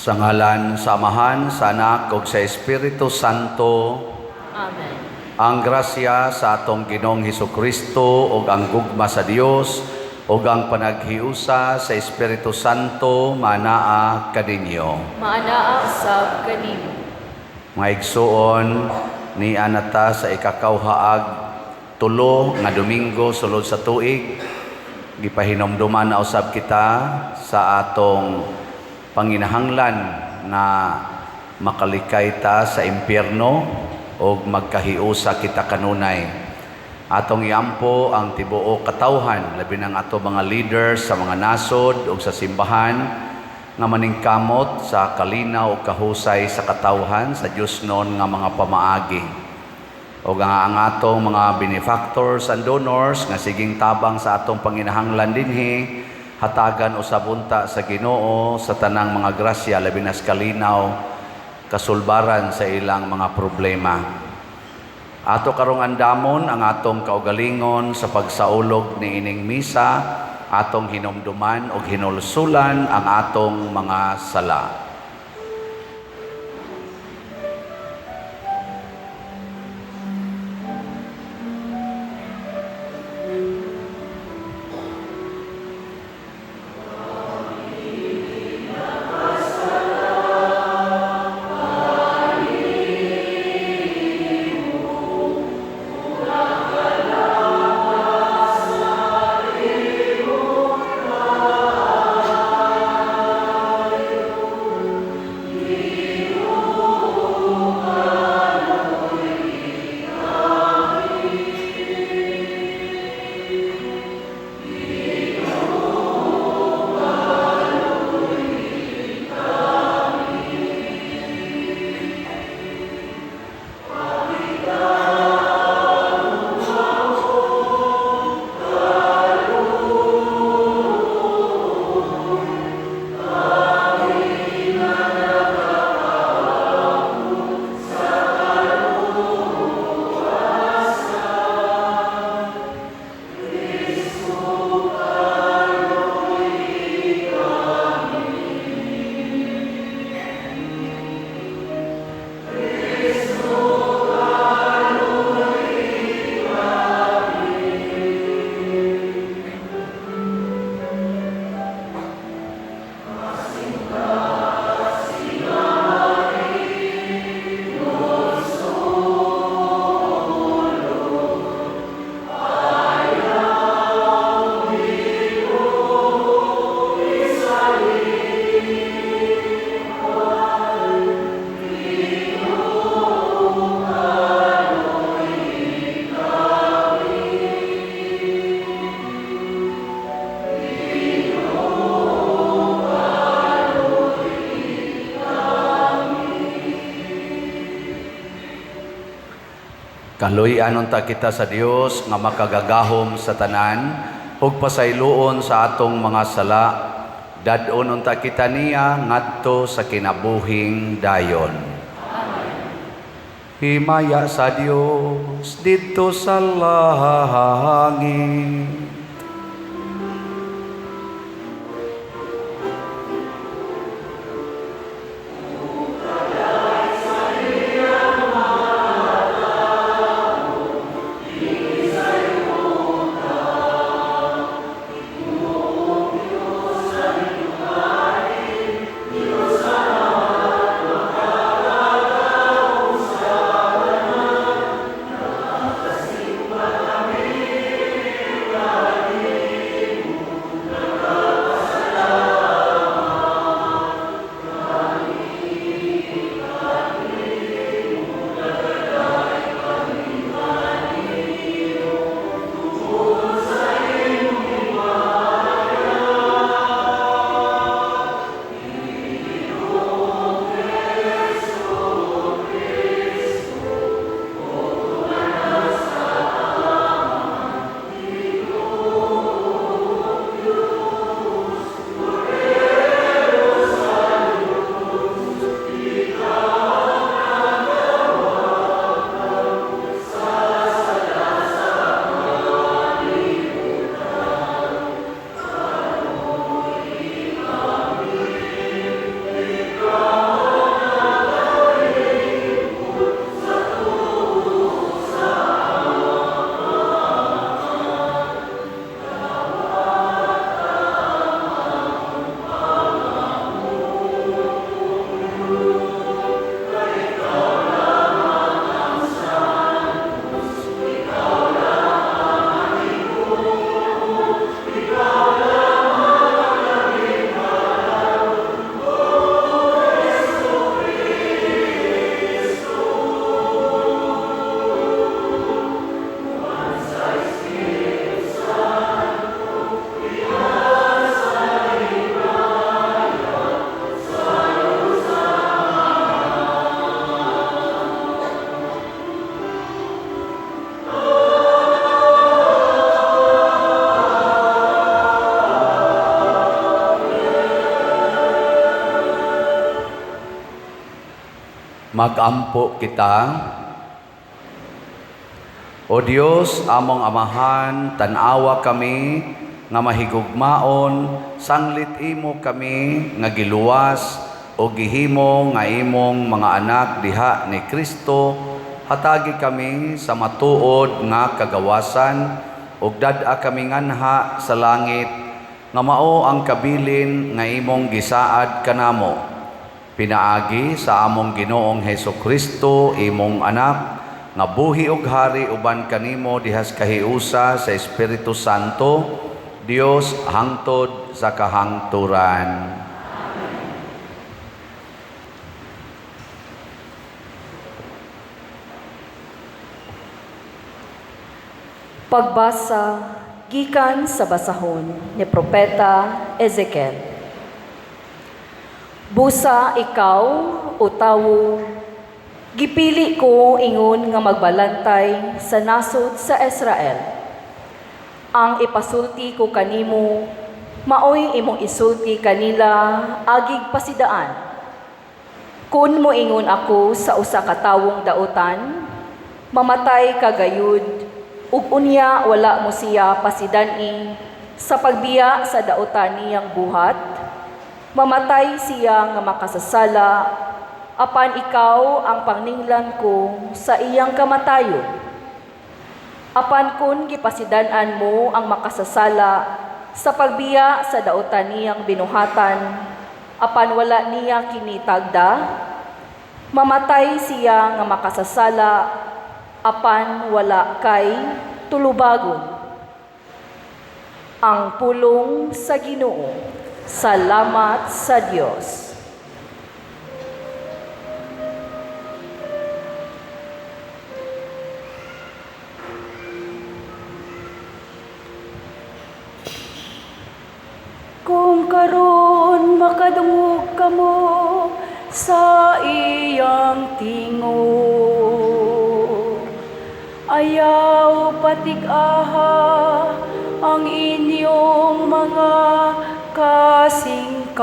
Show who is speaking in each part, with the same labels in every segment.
Speaker 1: Sa ngalan sa Amahan, sa Anak ug sa Espiritu Santo.
Speaker 2: Amen.
Speaker 1: Ang grasya sa atong Ginoong Hesukristo ug ang gugma sa Dios ug ang panaghiusa sa Espiritu Santo manaa kaninyo.
Speaker 2: Maanaa usab kanimo.
Speaker 1: Mga igsuon, nia na ta sa ikakauhaag 3 nga Domingo sulod sa tuig. Gipahinomduman na usab kita sa atong panginahanglan na makalikay ta sa impyerno ug magkahiusa kita kanunay. Atong iampo ang tibuok katawhan, labi nang ato mga leaders sa mga nasod ug sa simbahan nga maningkamot sa kalinaw ug kahusay sa katawhan sa Diosnon nga mga pamaagi. O nga ang atong mga benefactors and donors nga siging tabang sa atong panginahanglan dinhi, hatagan usab unta sa Ginoo sa tanang mga grasya, labi na sa kalinaw kasulbaran sa ilang mga problema. Ato karong andamon ang atong kaugalingon sa pagsaulog niining misa, atong hinumduman og hinulsulan ang atong mga sala. Kaluy-an unta kita sa Dios nga makagagahom sa tanan ug pasayloon sa atong mga sala. Dad-on unta kita niya ngadto sa kinabuhing dayon. Himaya sa Dios didto sa langit. Magampo kita. O Dios, among Amahan, tan-awa kami nga mahigugmaon, sanglit imo kami nga giluwas o gihimo nga imong mga anak diha ni Kristo, hatagi kami sa matuod nga kagawasan ug dad-a kami nganha sa langit nga mao ang kabilin nga imong gisaad kanamo. Pinaagi sa among Ginoong Heso Kristo, imong anak, nga buhi ug hari uban kanimo dihas kahiusa sa Espiritu Santo, Dios hangtod sa kahangturan.
Speaker 2: Pagbasa gikan sa basahon ni Propeta Ezekiel. Busa ikaw, o tawo, gipili ko ingon nga magbalantay sa nasod sa Israel. Ang ipasulti ko kanimo, maoy imong isulti kanila agig pasidaan. Kun moingon ako sa usa ka tawong dautan, mamatay ka gayud, ug unya wala mo siya pasidani sa pagbiya sa dautan niyang buhat, mamatay siya nga makasasala, apan ikaw ang paninglan ko sa iyang kamatayon. Apan kun gipasidan-an mo ang makasasala sa pagbiya sa dautan niyang binuhatan, apan wala niya kini tagda, mamatay siya nga makasasala, apan wala kay tulubagon. Ang pulong sa Ginoo. Salamat sa Dios.
Speaker 3: Kung karon makadungog kamo sa iyang tingog, ayaw patig-aha ang inyong mga kasing-kasing.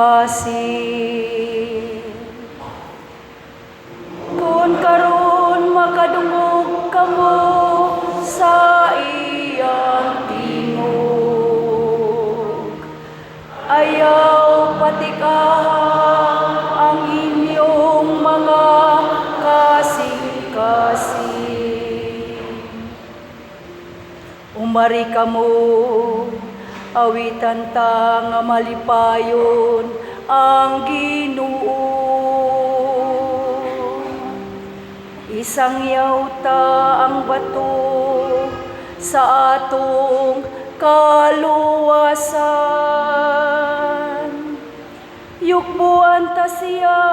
Speaker 3: Kung karon makadungog kamo sa iyang tingog, ayaw patig-aha ang inyong mga kasing-kasing. Umari kamo, awitan ta nga malipayon ang Ginoo. Isangyaw ta ang bato sa atong kaluwasan. Yukbuan ta siya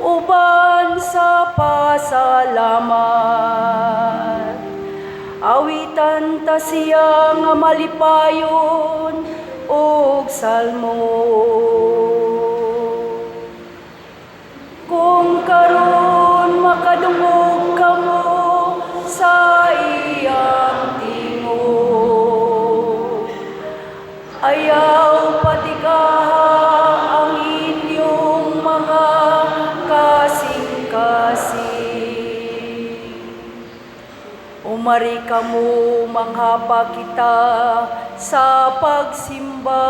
Speaker 3: uban sa pasalamat. Awitan ta siya nga malipayon og salmo. Kung karon makadungog kamo sa iyang tingog, ayaw patig-aha ang inyong mga kasing-kasing. Umari kamo, manghapa kita sa pagsimba.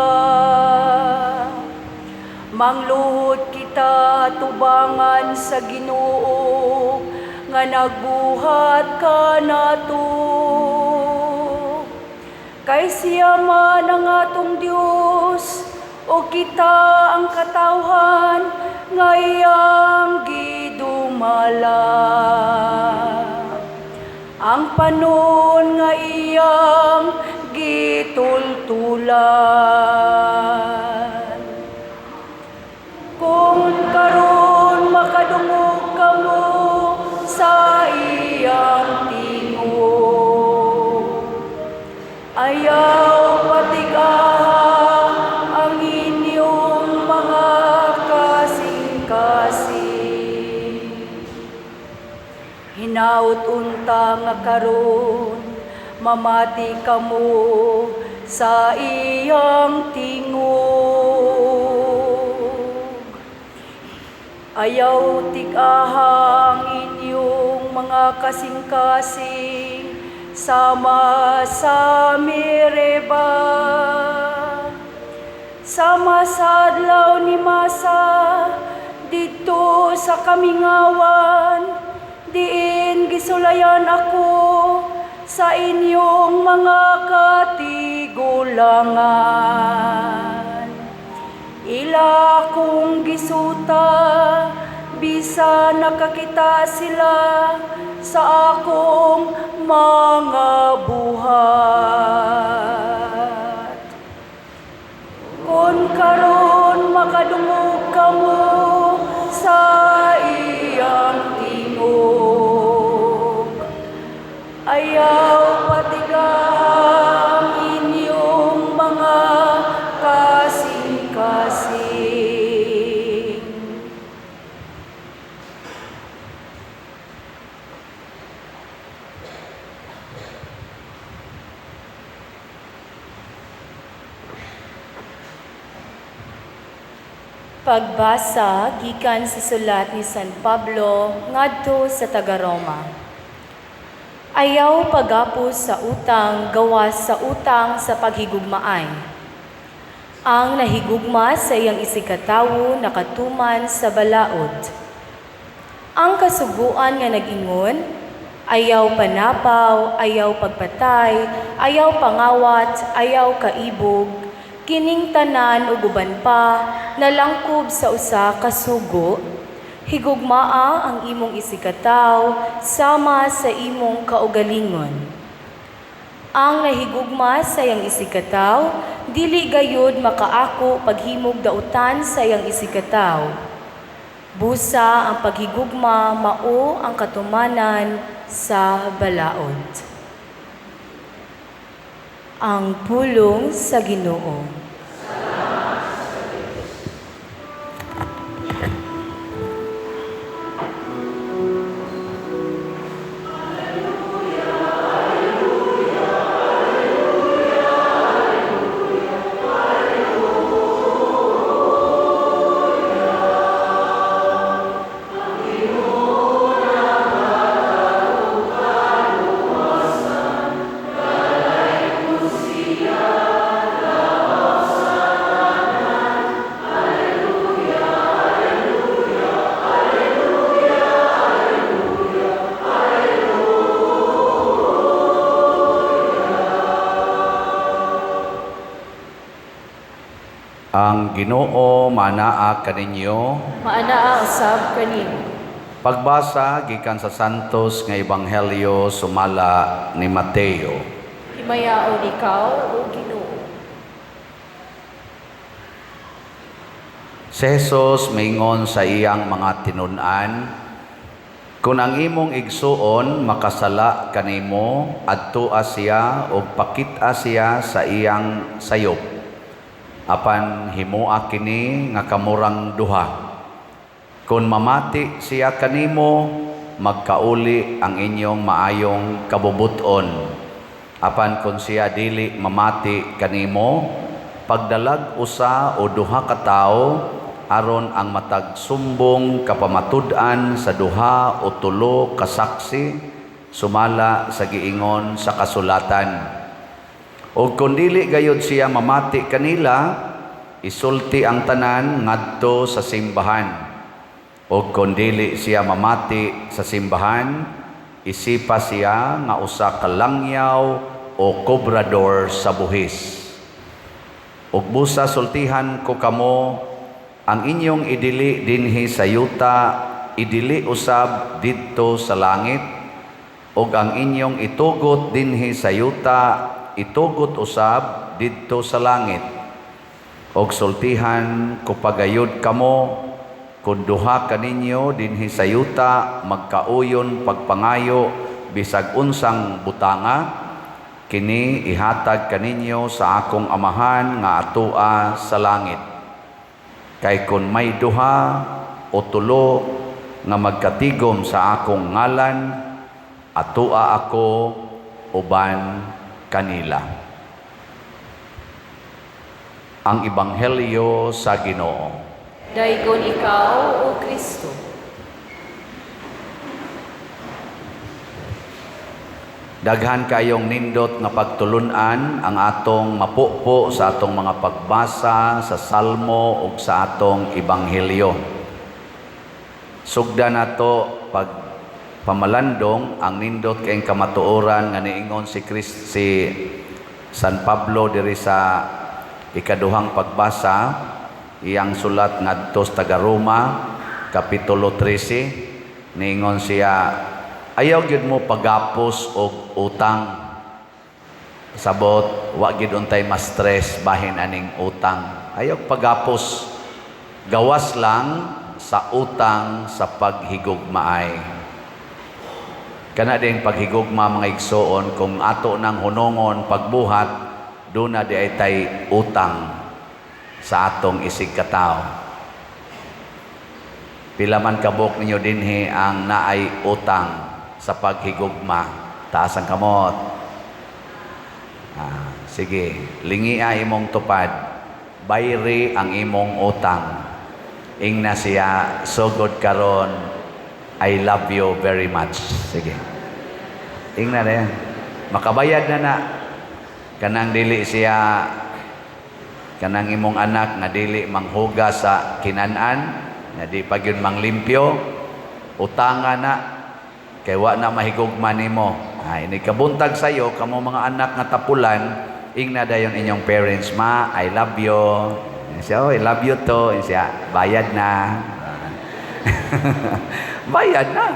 Speaker 3: Mangluhod kita tubangan sa Ginoo nga nagbuhat kanato. Kay siya man ang atong Dios, o kita ang katawhan nga iyang gidumala. Ang panon nga iyang gitultulan. Kung karon makadungog kamo sa iyang tingog, ayaw patig-aha ang inyong mga kasing-kasing. Hinaut unta nga karon mamati kamo sa iyang tingog. Ayaw tig-aha ang inyong mga kasing-kasing sama sa Meriba, sama sa adlaw ni Masa didto sa kamingawan, diin gisulayan ako sa inyong mga katigulangan. Ila akong gisuta, bisan nakakita sila sa akong mga buhat. Kon karon makadungog kamo sa iyang tingog, ayaw patig-aha ang inyong mga kasing-kasing.
Speaker 4: Pagbasa gikan sa sulat ni San Pablo ngadto sa taga-Roma. Ayaw paggapos sa utang gawas sa utang sa paghigugmaay. Ang nahigugma sa iyang isigkatawo nakatuman sa balaod. Ang kasuguan nga nag-ingon, ayaw panapaw, ayaw pagpatay, ayaw pangawat, ayaw kaibog, kining tanan ug uban pa nalangkob sa usa ka sugo, higugmaa ang imong isigkatawo sama sa imong kaugalingon. Ang nahigugma sa iyang isigkatawo dili gayud makaako paghimog dautan sa iyang isigkatawo. Busa ang paghigugma mao ang katumanan sa balaod. Ang pulong sa Ginoo.
Speaker 1: Ang Ginoo manaa kaninyo.
Speaker 2: Maanaa usab kanimo.
Speaker 1: Pagbasa gikan sa Santos nga Ebanghelyo sumala ni Mateo.
Speaker 2: Himayaon ikaw, o Ginoo.
Speaker 1: Si Jesus mingon sa iyang mga tinun-an, kung ang imong igsuon makasala kanimo, adtoa siya ug pakit-a siya sa iyang sayop. Apan himoa kini nga kamurang duha. Kung mamati siya kanimo, magkauli ang inyong maayong kabubuton. Apan kung siya dili mamati kanimo, pagdalag usa o duha ka tawo aron ang matag sumbong kapamatud-an sa duha o tulo ka saksi sumala sa giingon sa kasulatan. O kung dili gayod siya mamati kanila, isulti ang tanan ngadto sa simbahan. O kung dili siya mamati sa simbahan, isipa siya nga usa ka langyaw o kobrador sa buhis. Ug busa sultihan ko kamo, ang inyong idili dinhi sa yuta, idili usab didto sa langit, ug ang inyong itugot dinhi sa yuta, itugot usab didto sa langit. Og sultihan ko pagayod kamo, kun duha kaninyo dinhi sa yuta magkauyon pagpangayo bisag unsang butanga, kini ihatag kaninyo sa akong amahan nga atoa sa langit. Kay kun may duha o tulo nga magkatigom sa akong ngalan, atoa ako uban kanila. Ang Ebanghelyo sa Ginoo.
Speaker 2: Daygon ikaw, O Kristo.
Speaker 1: Daghan kayong nindot nga pagtulunan ang atong mapupo sa atong mga pagbasa sa Salmo ug sa atong Ebanghelyo. Sugda nato pag pamalandong ang nindot kayong kamatuoran nga niingon si Christ, si San Pablo diri sa ikaduhang pagbasa, iyang sulat ngadto sa taga Roma kapitulo 13. Niingon siya, ayaw gyud mo pagapos og utang. Sabot, wa gyud untay ma-stress bahin aning utang. Ayaw pagapos, gawas lang sa utang sa paghigugmaay. Kana din paghigugma, mga igsoon, kung ato nang hunongon pagbuhat, duna di ay tay utang sa atong isig katawo. Pila man kabuk ninyo dinhi ang naay utang sa paghigugma? Taas ang kamot. Sige, lingia imong tupad, bayri ang imong utang. Ingna siya, "Sugod karon, I love you very much." Sige. Ingna na yan. Makabayad na na. Kanang dili siya, kanang imong anak nga dili manghugas sa kinanan, nga di pa gyud manglimpyo, utanga na kay wa na mahigugma nimo. Ay, ini kabuntag sayo kamo mga anak nga tapulan, ingna dayon inyong parents, "Ma, I love you." Siya, "Oh, I love you too." Siya, "Bayad na." Bayad na.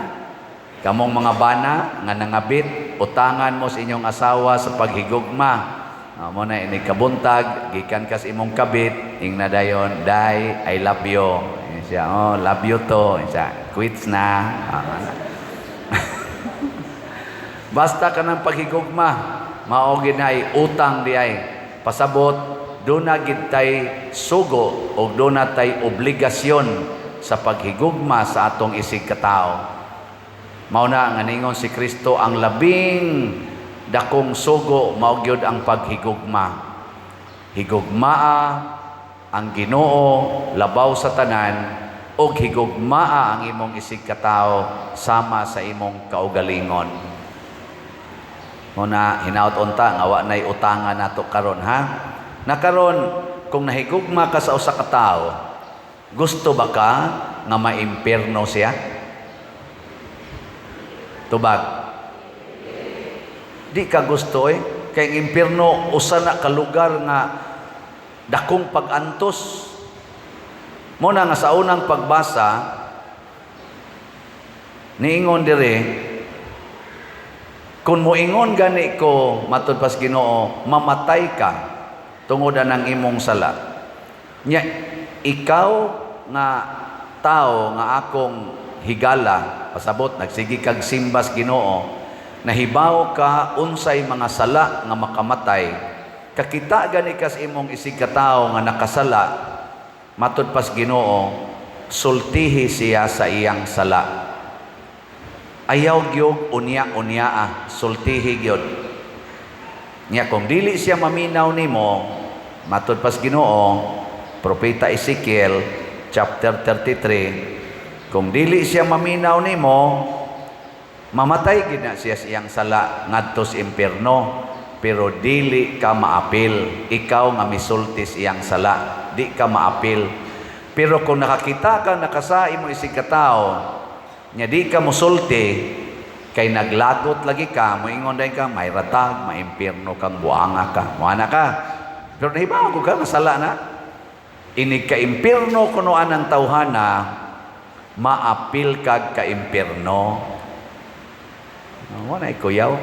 Speaker 1: Kamong mga bana nga nangabit, utangan mo sa inyong asawa sa paghigugma. Mo na ini kabuntag, gikan kas imong kabit, ingna dayon, "Day, I love you." Siya, "Oh, love you too." Siya, "Quits na." Basta ka ng paghigugma, mao gid na ay utang di ay. Pasabot, duna gid tay sugo o duna tay obligasyon sa paghigugma sa atong isig katao. Mao na nga ningon si Kristo, ang labing dakong sugo mao gyud ang paghigugma. Higugmaa ang Ginoo labaw sa tanan ug higugmaa ang imong isig katao sama sa imong kaugalingon. Mao na hinaut unta nga wa nay utangan nato karon, ha. Na karon, kung nahigugma ka sa usa ka tawo, gusto ba ka nga maimpierno siya? Tubag. Di ka gusto eh. Kay ang impierno usa na ka lugar nga dakong pag-antos. Mo na nga sa unang pagbasa niingon dire, "Kung moingon gani ko," matud pas Ginoo, "mamatay ka tungod anang imong sala. Nya ikaw nga tao nga akong higala," pasabot nagsige kag simbas Ginoo, "nahibaw ka unsay mga sala nga makamatay. Kakita gani kas imong isig katawo nga nakasala," matud pas Ginoo, "sultihi siya sa iyang sala." Ayaw gyud unya-unyaa, sultihi gyud. Nya kung dili siya maminaw nimo, matud pas Ginoo, Propeta Ezekiel chapter 33, kung dili siya maminaw nimo, mamatay gid na siya sa iyang sala ngadto sa impierno, pero dili ka maapil. Ikaw nga misulti sa iyang sala, di ka maapil. Pero kung nakakita ka nakasa imo isig katawo, nya di ka musulti, kay naglagot lagi ka, moingon dayon ka, "May ratag, maimpierno kang buanga ka." Moana ka. Pero nahibaw ko ka, masala na. Inig ka impierno kuno anang tawhana, maapil kag ka impierno. Wala kuyaw.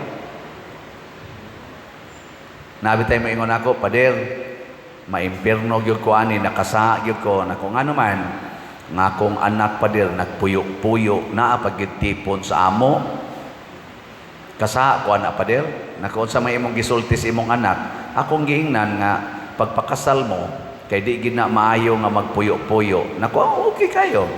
Speaker 1: Nabi tayo moingon ako, "Pader, maimpierno gyud ko ani, nakasa gyud ko." Nako, ngano man? "Nga akong anak, pader, nagpuyo-puyo, naa pa gyud tipon sa amo. Kasa ko ana, pader." Nako, unsa may imong gisulti sa imong anak? "Akong giingnan nga pagpakasal mo, kay di gid na maayo nga magpuyo-puyo." Nako, "Oh, okay kayo."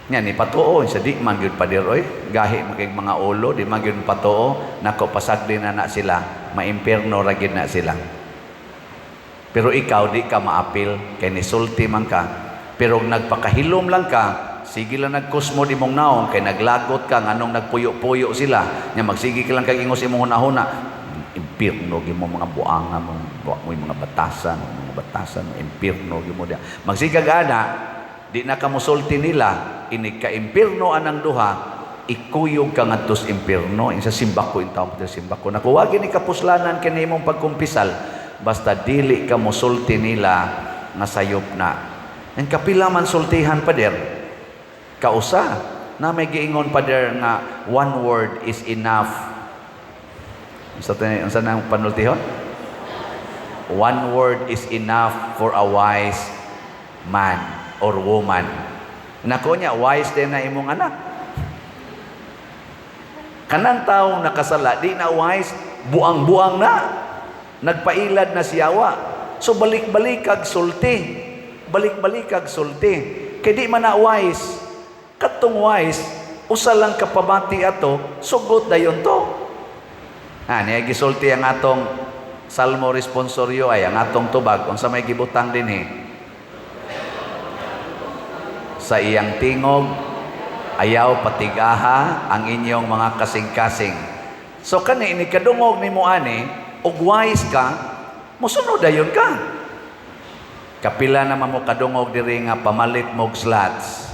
Speaker 1: Nya ni patuo sa, "Di man gyud, pader, oy. Gahi man kay mga ulo, di man gyud patuo." Nako, pasagdi na na sila, maimpierno ra gyud na sila. Pero ikaw di ka maapil kay nisulti man ka. Pero nagpakahilom lang ka, sige lang nagkusmod imong naong kay naglagot ka nganong nagpuyo-puyo sila. Nya magsige ka lang kag ingos imong hunahuna. Impirno gyud mo mga buanga mo, mo mga batasan, impirno gyud mo diha. Magsigag ana, di na ka mosulti nila, inig ka impirno anang duha, ikuyog ka ngadto sa impirno. Insa simbako in taon pa simbako. Naku, wa ni kapuslanan kini imong pagkumpisal. Basta dili ka mosulti nila nga sayop na. Ang kapila man sultihan, pader, kausa na may giingon, pader, nga one word is enough. Unsa tay, unsa nang panultihon? One word is enough for a wise man or woman. Nako niya, wise din na imong anak. Kanang taong nakasala, di na wise, buang-buang na. Nagpailad na siyawa. So balik-balik kag sulti. Balik-balik kag sulti. Kay di man na wise. Katong wise, usa lang kapabati ato, sugot dayon to. Ah, niya gisulti ang atong Salmo responsorio ay ang atong tubag unsa may gibutang dinhi sa iyang tingog, ayaw patigaha ang inyong mga kasing-kasing. So kani ini kadungog nimo ani ug wise ka, mosunod dayon ka. Kapila naman mo kadungog diri nga pamalit mog slots.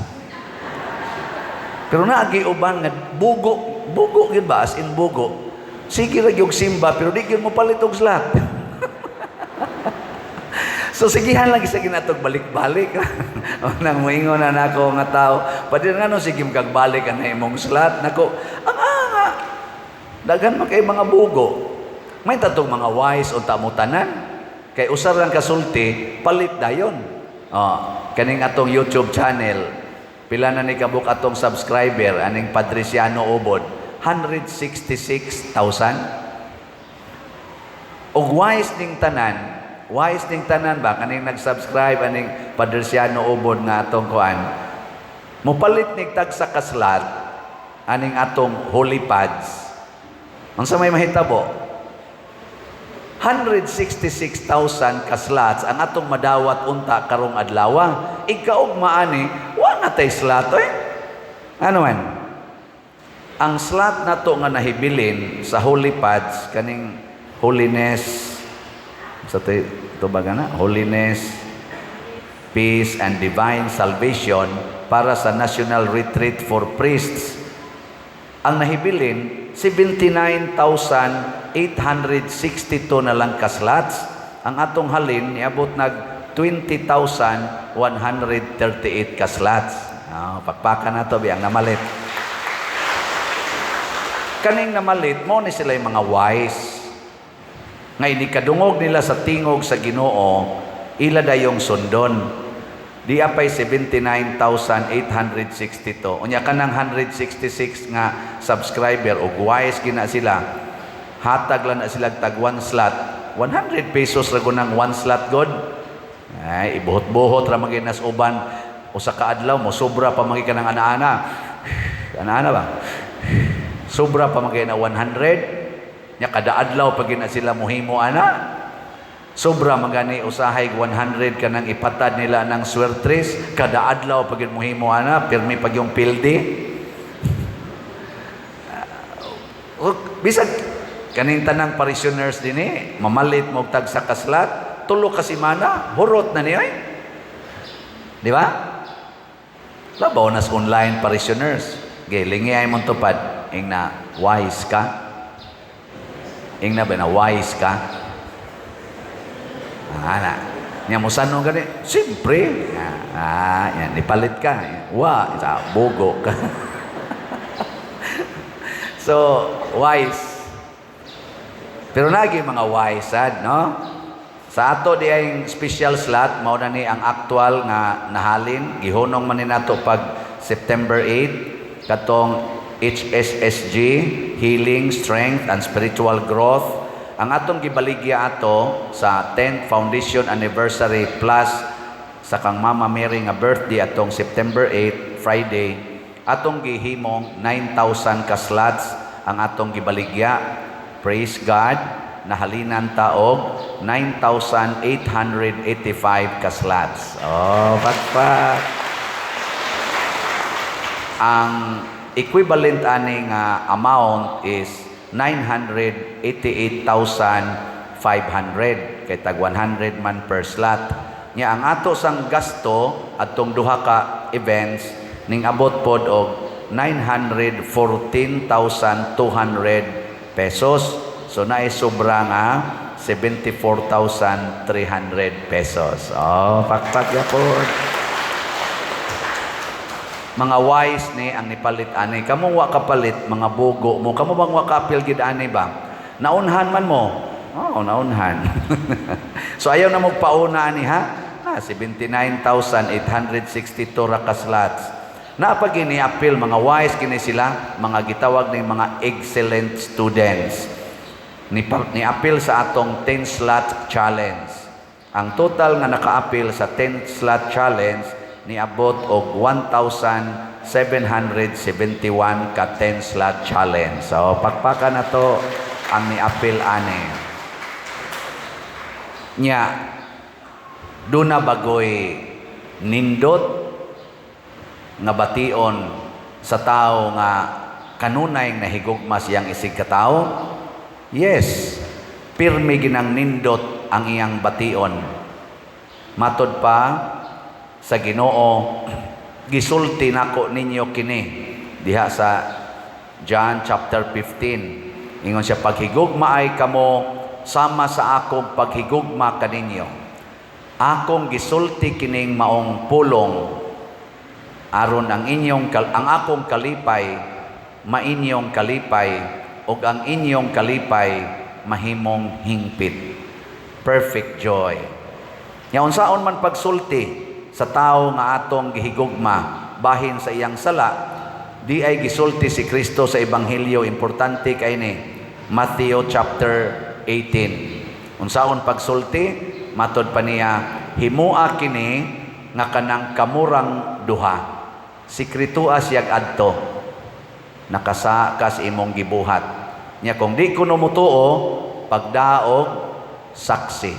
Speaker 1: Pero naagi uban nga bugo, bugo gyud ba, as in bugo. Sige ra gyud simba pero di gyud mo palit og slot. So sigihan lang sa ginatog balik-balik. Nang moingon na nako nga tao, "Pader, ngano sige kag balik ang imong slot?" Nako, ang anga. Daghan man kay mga bugo. May tatong mga wise unta mo tanan. Kay usar lang kasulti, palit dayon. Oh, kaning atong YouTube channel, pila na ni kabuk atong subscriber aning Padriciano Ubod? 166,000. Ug wise ning tanan, wise ning tanan ba kaning nag-subscribe aning Padriciano Ubod nga atong kuan. Mopalit nig tagsa ka slot aning atong Holy Pads. Unsa may mahitabo? 166,000 ka slots ang atong madawat unta karong adlaw. Ikaw maani, wa na tay slot eh. Ano man? Ang slot nato nga nahibilin sa Holy Pads kaning holiness sa to ba na? Holiness, Peace and Divine Salvation para sa National Retreat for Priests. Ang nahibilin 79,862 na lang ka slots. Ang atong halin niabot nag 20,138 ka slots. Ah, pakpakan nato bi ang namalit. Kaning namalit mo ni sila yung mga wise. Nga ini kadungog nila sa tingog sa Ginoo, ila dayong sundon. Di apay 79,862. Unya kanang 166 nga subscriber og wise gina sila. Hatag lang na sila tag one slot. 100 pesos ra ng one slot god. Ay, ibuhot-buhot ra man nas uban usa ka adlaw mo sobra pa man ka ng ana-ana. Ana-ana ba? Sobra pa man na 100. Nya kada adlaw pag gina sila muhimo ana. Sobra magani usahay 100 kanang ipatad nila ng swertres kada adlaw pag muhimo ana, pirmi pag yung pildi. Bisag kaning tanang parishioners dinhi mamalit mo og tag sa kaslat, 3 ka semana hurot na niyo eh. Di ba? Labaw nas online parishioners. Gilingi ay mong tupad. Ing na wise ka. Ing na ba na wise ka? Ah, na. Nya mo sanong gani? Siyempre. Ah, yan, ipalit ka. Wa, sa bugo ka. So, wise. Pero nagi mga wise sad, no? Sa ato di ay special slot, mao na ni ang actual nga nahalin, gihunong man ni nato pag September 8 katong HSSG, Healing, Strength and Spiritual Growth. Ang atong gibaligya ato sa 10th Foundation Anniversary plus sa kang Mama Mary nga birthday atong September 8, Friday, atong gihimong 9,000 ka slots ang atong gibaligya. Praise God. Nahalinan ta og 9,885 ka slots. Oh, pakpak. Ang equivalent ani nga amount is 988,500 kay tag 100 man per slot. Nya ang ato sang gasto adtong duha ka events ning abot pod og 914,200 pesos. So naay sobra nga 74,300 pesos. Oh, pakpak yapon. Mga wise ni ang nipalit ani. Kamo wa kapalit, mga bugo mo. Kamo bang wa kaapil gid ani ba? Naunhan man mo. Oh, naunhan. So ayaw na magpauna ani, ha? Ah, 79,862 ra ka slots. Naa pa gini apil, mga wise kini sila, mga gitawag ni mga excellent students. Ni apil sa atong 10 slot challenge. Ang total nga nakaapil sa 10 slot challenge niabot og 1,771 ka 10 slot challenge. So pakpakan na to ang niapil ani. Nya duna bagoy nindot nga bation sa tao nga kanunay nahigugma siyang isig katawo? Yes, pirmi ginang nindot ang iyang bation. Matod pa sa Ginoo, "Gisulti nako ninyo kini," diha sa John chapter 15. Ingon siya, "Paghigugma ay kamo sama sa akong paghigugma kaninyo. Akong gisulti kining maong pulong aron ang akong kalipay mainyong kalipay ug ang inyong kalipay mahimong hingpit." Perfect joy. Nya unsaon man pagsulti sa tawo nga atong gihigugma bahin sa iyang sala, di ay gisulti si Kristo sa Ebanghelyo, importante kay ni Matthew chapter 18. Unsaon pagsulti? Matod pa niya, "Himua kini nga kanang kamurang duha." Sikretua siyag adto nakasa kas imong gibuhat. Nya kung di kuno motuo, pagdaog saksi.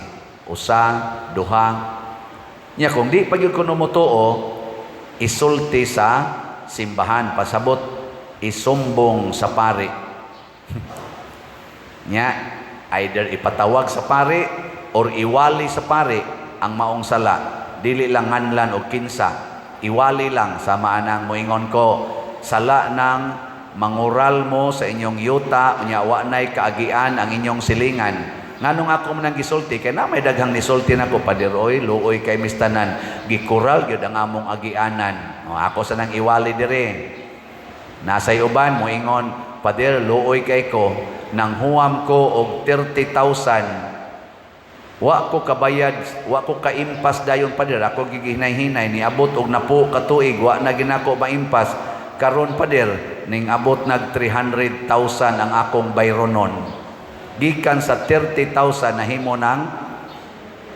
Speaker 1: Usa, duha. Nya kung di pa gyud kuno motuo, isulti sa simbahan. Pasabot, isumbong sa pari. Nya, either ipatawag sa pari or iwali sa pari ang maong sala. Dili lang nganlan og kinsa. Iwali lang sama anang moingon ko, sala nang mangural mo sa inyong yuta, unya wa nay kaagian ang inyong silingan. Nganong ako man ang gisulti kay na may daghang nisulti nako, "Pader oy, luoy kay mistanan, gikural gyud ang among agianan." O, ako sa nang iwali dire. Nasay uban moingon, "Pader, luoy kay ko, nang huwam ko og 30,000, wa ko kabayad, wa ko kaimpas dayon, pader. Ako giginay-hinay, niabot og napo ka tuig, wa na ginako maimpas. Karon, pader, ning abot nag 300,000 ang akong bayronon." Gikan sa 30,000 nahimo ng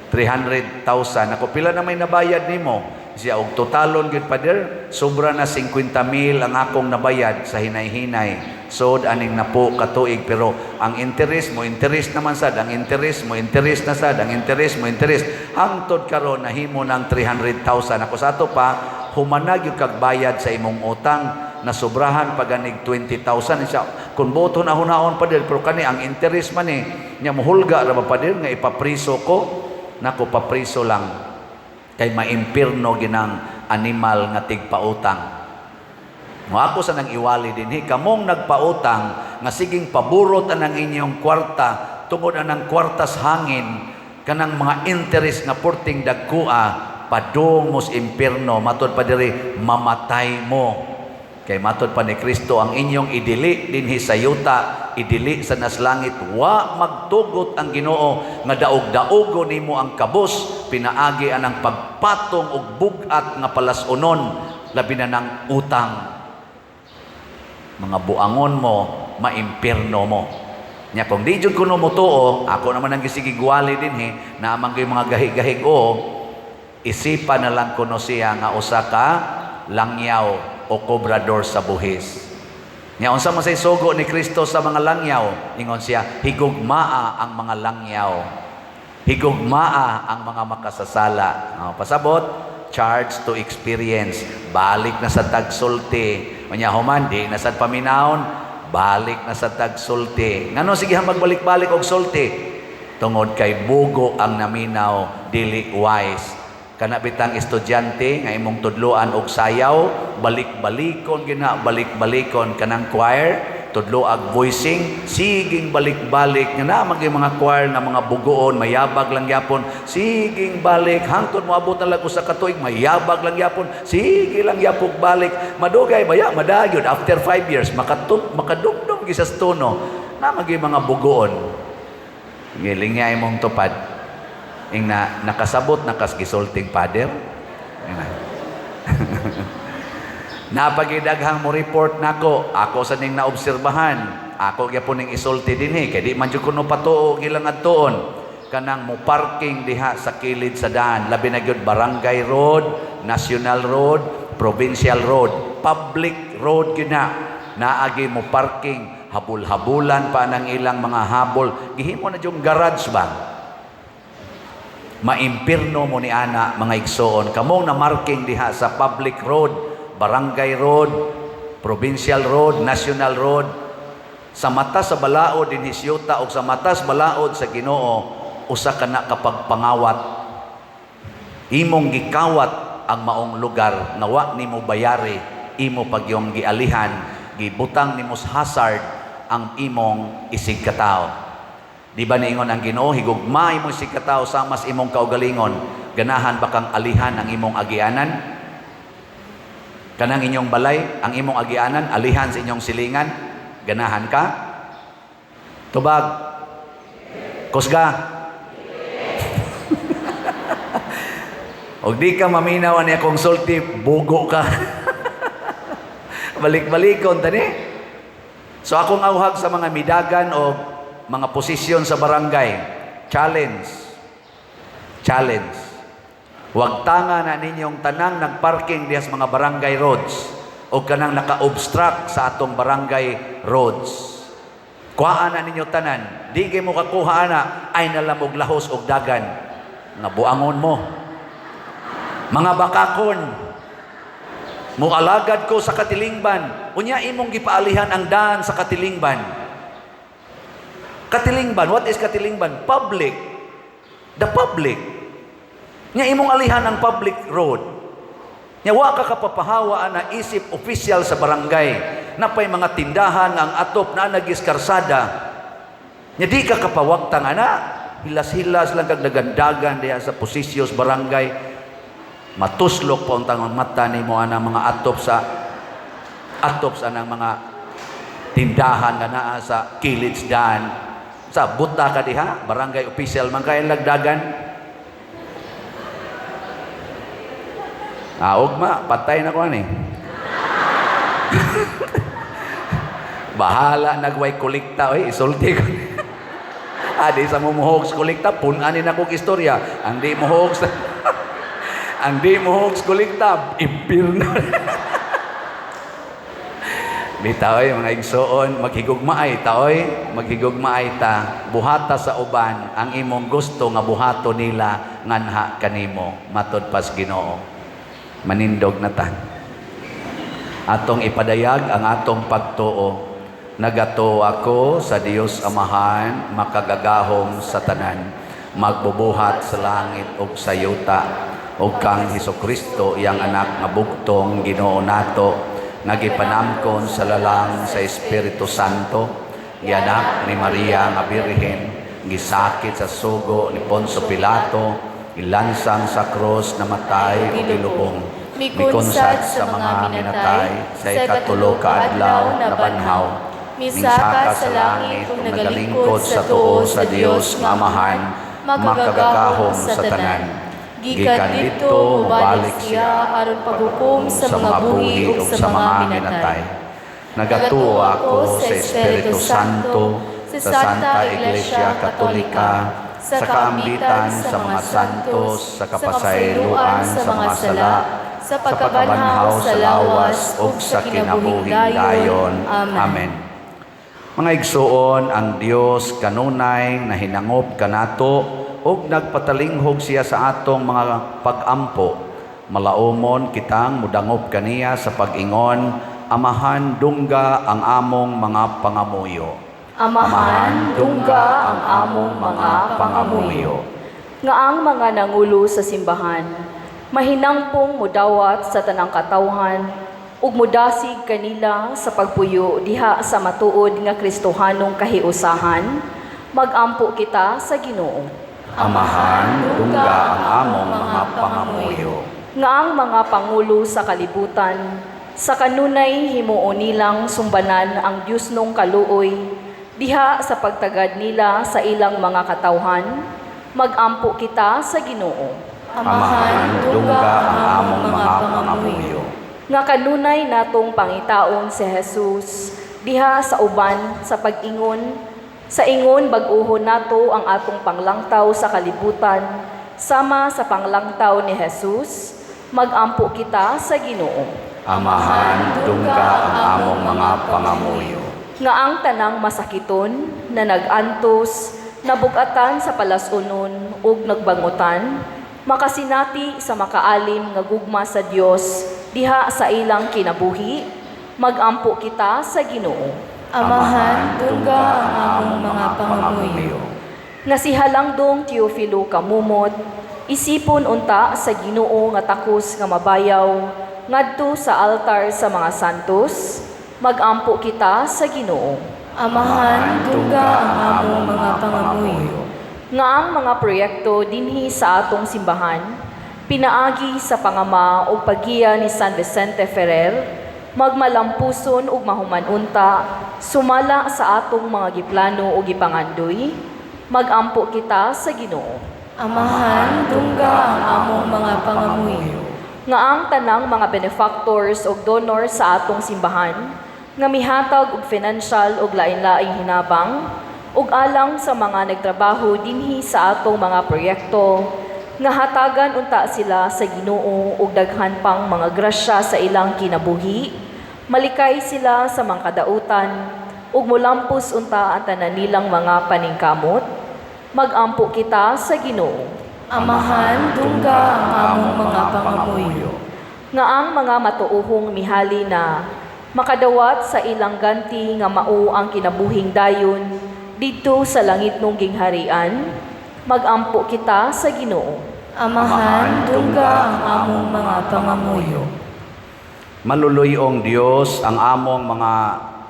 Speaker 1: 300,000. Ako, "Pila na may nabayad nimo?" Siya, "Og totalon gyud, pader, sobra na 50 mil ang akong nabayad sa hinay-hinay. Sod aning napo katuig, pero ang interest mo interest naman sad, ang interest mo interest na sad, ang interest mo interest hangtod karon nahimo ng 300,000." Ako sa ato pa, "Humanag yung kag bayad sa imong utang, nasobrahan pa ganig 20,000." Siya, "Kung boto na hunaon, pader, pero kani ang interest man eh." Nya, "Muhulga ra ba, pader, nga ipapriso ko?" Nako, papriso lang kay maimpirno ginang animal nga tigpautang mo. Ako sa nang iwali dinhi, kamong nagpautang nga siging paburot anang inyong kwarta tungod anang kwartas hangin, kanang mga interest nga porting dagkua, padung mos impierno. Matod pa diri, mamatay mo. Kay matod pa ni Kristo, ang inyong idili dinhi sa yuta, idili sa nas langit. Wa magtugot ang Ginoo nga daog-daogo nimo ang kabus pinaagi anang pagpatong og bug-at nga palas-unon, labi na ng utang. Mga buangon mo, maimpirno mo. Nya kung di jud kuno motuo, ako naman ang gisigigwali dinhi, naamang kay mga gahig-gahig o isipan na lang kuno siya nga usa ka langyaw o kobrador sa buhis. Nya unsa man say sugo ni Kristo sa mga langyaw? Ingon siya, higugmaa ang mga langyaw. Higugmaa ang mga makasasala. Oh, pasabot, charge to experience. Balik na sa tagsulti. Unya human, di na sad paminawon, balik na sa tagsulti. Ngano sige magbalik-balik og sulti? Tungod kay bugo ang naminaw, dili wise. Kana bitang estudyante nga imong tudloan og sayaw, balik-balikon gina, balik-balikon. Kanang choir, tudloag voicing, siging balik-balik nga naa maging mga choir nga mga bugoon, mayabag lang gyapon, siging balik hangtod moabot na lang usa ka tuig, mayabag lang gyapon, sige lang gyapon balik, madugay baya madagyod after 5 years makatub makadumdum gyud sa tono. Na maging mga bugoon. Giling imong tupad. Ing na nakasabot na kas gisulting father. Ing na. Napagidaghang mo report nako, ako sa ning naobserbahan, ako gyapon ning isulti dinhi kay di man jud kuno patuo ilang adtuon, kanang mo parking diha sa kilid sa daan, labi na gyud barangay road, national road, provincial road, public road gyud na naagi mo parking, habol-habulan pa nang ilang mga habol, gihimo na yung garage ba. Maimpirno mo ni ana, mga igsoon, kamong na marking diha sa public road, barangay road, provincial road, national road. Sa mata sa balaod dinhi siyuta o sa mata sa balaod sa Ginoo, usa ka na kapagpangawat. Imong gikawat ang maong lugar nga wa nimo bayari, imo pagyong gialihan, gibutang nimo sa hazard ang imong isig katawo. Di ba niingon ang Ginoo, higugma imong isig katawo sama sa imong kaugalingon? Ganahan ba kang alihan ang imong agianan? Kanang inyong balay, ang imong agianan, alihan sa inyong silingan? Ganahan ka? Tubag. Kusga. Og di ka maminaw ani akong sulti, bugo ka. Balik-balikon tani. So akong auhag sa mga midagan o mga posisyon sa barangay, challenge. Challenge. Huwag tanga na ninyong tanang nagparking diha sa mga barangay roads o kanang naka-obstruct sa atong barangay roads. Kuhaan na ninyo tanan. Di kay mo kakuha ana, ay nalamog lahos og dagan. Nga buangon mo. Mga bakakon, mualagad ko sa katilingban. Unya imong gipaalihan ang daan sa katilingban. Katilingban, what is katilingban? Public. The public. Nya imong alihan ang public road. Nya wa ka kapapahawa na isip official sa barangay. Napay mga tindahan nga ang atop na nagis karsada. Nya di ka kapawagtang ana, hilas-hilas lang kag dagandagan diha sa posisyos barangay. Matuslok pa untang ang mata nimo ana mga atop sa anang mga tindahan nga naa sa kilid daan. Sa buta ka diha, barangay official man kay lagdagan. Ah, ugma, patay na ko ani. Bahala nagway kolekta oy, isulti ko. Ah, di sa mumuhog sa kolekta, pun-anin ako istorya. Ang di muhog sa ang di muhog sa kolekta, impirno. Di taoy mga igsoon, maghigugmaay taoy, maghigugmaay ta, buhata sa uban ang imong gusto nga buhato nila nganha kanimo, matod pas Ginoo. Manindog na ta. Atong ipadayag ang atong pagtuo. Nagatuo ako sa Dios Amahan, makagagahom sa tanan, magbubuhat sa langit ug sa yuta, ug kang Hesukristo iyang anak nga bugtong Ginoo nato, nga gipanamkon sa lalang sa Espiritu Santo, gianak ni Maria nga Birhen, gisakit sa sugo ni Poncio Pilato, gilansang sa krus, namatay ug gilubong, mikonsad sa mga minatay, sa ikatulo ka adlaw nabanhaw, minsaka sa langit ug nagalingkod sa tuo sa Dios nga Amahan, makagagahom sa tanan.
Speaker 4: Gikan didto mobalik siya aron paghukom sa mga buhi ug sa mga minatay.
Speaker 1: Nagatuo ako sa Espiritu Santo, sa Santa Iglesia Katolika, sa kaambitan sa mga santos, sa kapasayloan sa mga sala,
Speaker 4: Sa pagkabanhaw sa lawas ug sa kinabuhing dayon. Amen.
Speaker 1: Amen. Mga igsuon, ang Dios kanunay nahinangop kanato ug nagpatalinghog siya sa atong mga pag-ampo. Malaumon kitang mudangop kaniya sa pag-ingon, Amahan, dungga ang among mga pangamuyo.
Speaker 2: Amahan, dungga ang among mga pangamuyo. Nga ang mga nangulo sa simbahan, mahinangpong mudawat sa tanang katawhan, ug mudasig kanila sa pagpuyo diha sa matuod nga Kristohanong kahiusahan, magampo kita sa Ginoo.
Speaker 1: Amahan, dungga ang among mga pangamuyo.
Speaker 2: Nga ang mga pangulo sa kalibutan, sa kanunay himuon nilang sumbanan ang Diyos nung kaluoy, diha sa pagtagad nila sa ilang mga katawhan, magampo kita sa Ginoo.
Speaker 1: Amahan, dungga ang among mga pangamuyo.
Speaker 2: Nga kanunay natong pangitaon si Jesus diha sa uban sa pag-ingon, sa ingon bag-uhon nato ang atong panglangtaw sa kalibutan sama sa panglangtaw ni Jesus, magampo kita sa Ginoo.
Speaker 1: Amahan, dungga ang among mga pangamuyo.
Speaker 2: Nga ang tanang masakiton na nag-antos, nabugatan sa palasunon ug nagbangutan, makasinati sa makaalim nga gugma sa Dios diha sa ilang kinabuhi, magampo kita sa Ginoo.
Speaker 4: Amahan, dungga ang among mga pangamuyo.
Speaker 2: Nga si Halangdong Teofilo Kamumot, isipon unta sa Ginoo nga takos nga mabayaw ngadto sa altar sa mga santos, magampo kita sa Ginoo.
Speaker 4: Amahan, dungga ang among mga pangamuyo.
Speaker 2: Nga ang mga proyekto dinhi sa atong simbahan, pinaagi sa pangama ug paggiya ni San Vicente Ferrer, magmalampuson ug mahuman-unta, sumala sa atong mga giplano ug gipangandoy, magampo kita sa Ginoo.
Speaker 4: Amahan, dungga ang among mga pangamuyo.
Speaker 2: Nga ang tanang mga benefactors ug donors sa atong simbahan, nga mihatag og financial ug lain-laing hinabang, ug alang sa mga nagtrabaho dinhi sa atong mga proyekto, nga hatagan unta sila sa Ginoo ug daghan pang mga grasya sa ilang kinabuhi, malikay sila sa mga kadautan, ug molampos unta ang tanan nilang mga paningkamot, magampo kita sa Ginoo.
Speaker 4: Amahan, dungga ang among mga pangamuyo.
Speaker 2: Nga ang mga matuohong mihali na makadawat sa ilang ganti nga mao ang kinabuhing dayon didto sa langit nung gingharian, magampo kita sa Ginoo.
Speaker 4: Amahan, dungga ang among mga pangamuyo.
Speaker 1: Maluluyong Dios, ang among mga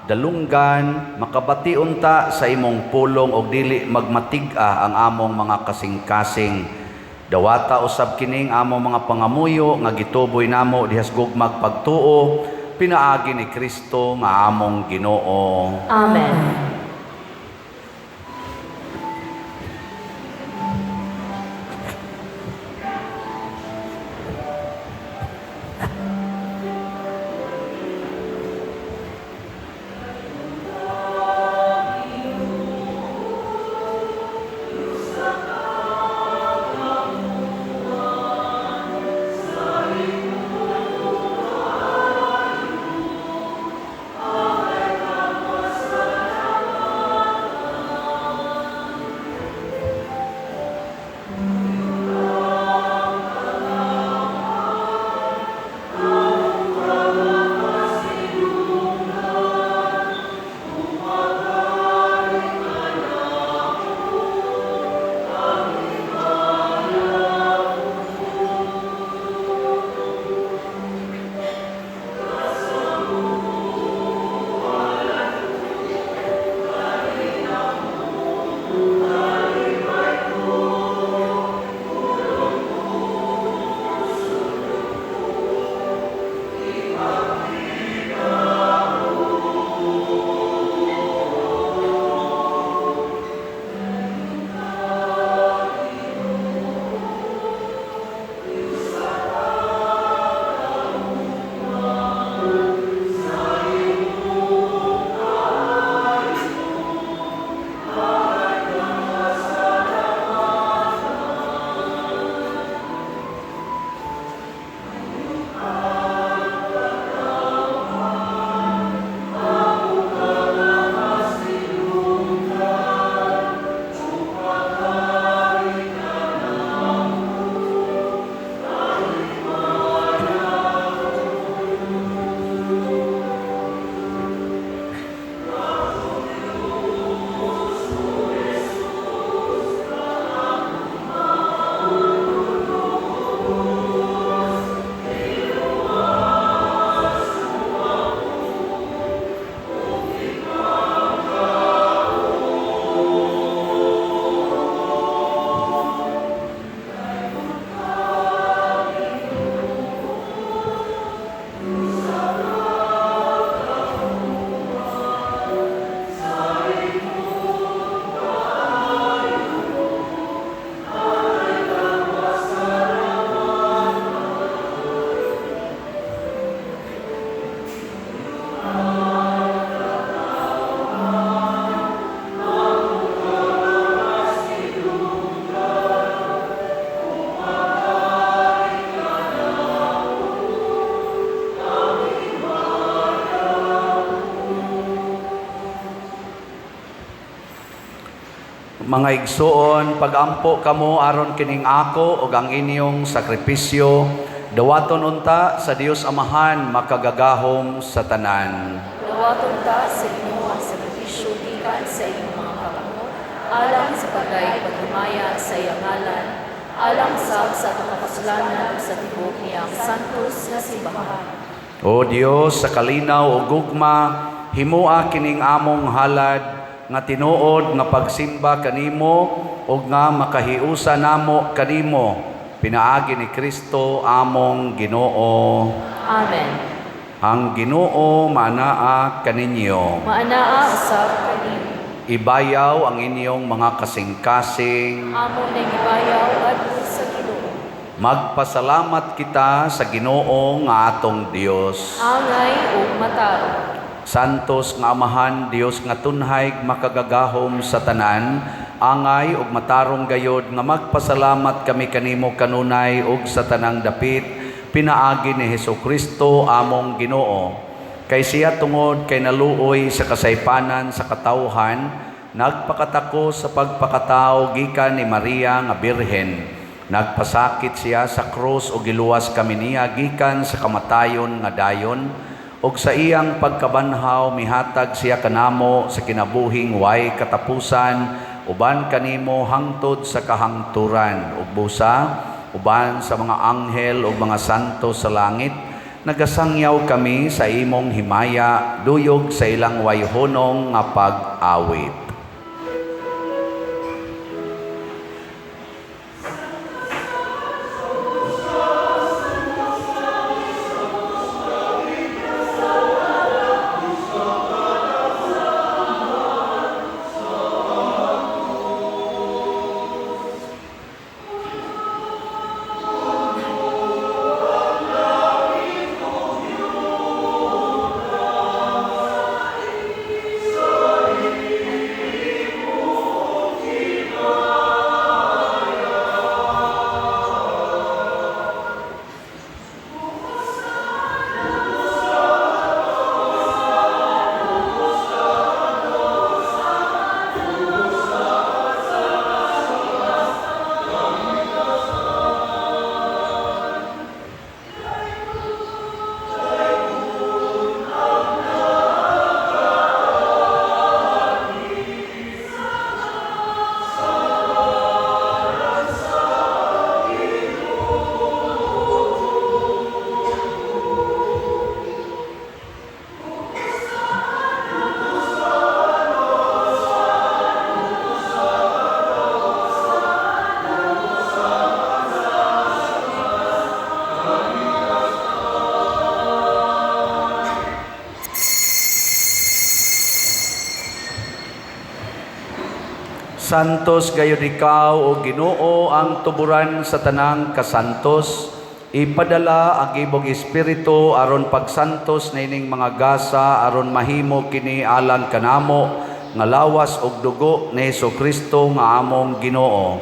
Speaker 1: dalunggan makabati unta sa imong pulong og dili magmatig-a ang among mga kasing-kasing. Dawata usab kining among mga pangamuyo nga gituboy namo dihas gugmag pagtuo pinaagi ni Kristo nga among Ginoo.
Speaker 2: Amen.
Speaker 1: Mga igsuon, pagampo kamo aron kining ako ug ang inyong sakripisyo dawaton unta sa Dios Amahan makagagahom sa tanan.
Speaker 2: Dawaton ta sa Ginoo ang sakripisyo gikan sa iyong mga kamot, alang sa pagay paghimaya sa iyang ngalan, alang sab sa atong kapasulanan ug sa tibuok niyang santos nga simbahan.
Speaker 1: O Dios, sa kalinaw ug gugma, himoa kining among halad nga tinuod nga pagsimba kanimo ug nga makahiusa namo kanimo pinaagi ni Kristo among Ginoo.
Speaker 2: Amen.
Speaker 1: Ang Ginoo manaa kaninyo.
Speaker 2: Maanaa usab kanimo.
Speaker 1: Ibayaw ang inyong mga kasing-kasing.
Speaker 2: Amo na gibayaw ngadto sa Ginoo.
Speaker 1: Magpasalamat kita sa Ginoo nga atong Dios.
Speaker 2: Angay ug matarong.
Speaker 1: Santos nga Amahan, Dios nga tunhay makagagahom sa tanan, angay ug matarong gayod nga magpasalamat kami kanimo kanunay ug sa tanang dapit pinaagi ni Hesukristo among Ginoo. Kay siya tungod kay naluoy sa kasaypanan sa katawhan, nagpakatako sa pagpakatao gikan ni Maria nga Birhen. Nagpasakit siya sa krus ug giluwas kami niya gikan sa kamatayon nga dayon, ug sa iyang pagkabanhaw mihatag siya kanamo sa kinabuhing way katapusan uban kanimo hangtod sa kahangturan, ug busa uban sa mga anghel ug mga santo sa langit nagasangyaw kami sa imong himaya duyog sa ilang wayhonong nga pag-awit. Santos gayud ikaw o Ginoo ang tuburan sa tanang kasantos. Ipadala ang imong espiritu aron pagsantos niining mga gasa aron mahimo kini alang kanamo nga lawas ug dugo ni Hesukristo nga among Ginoo.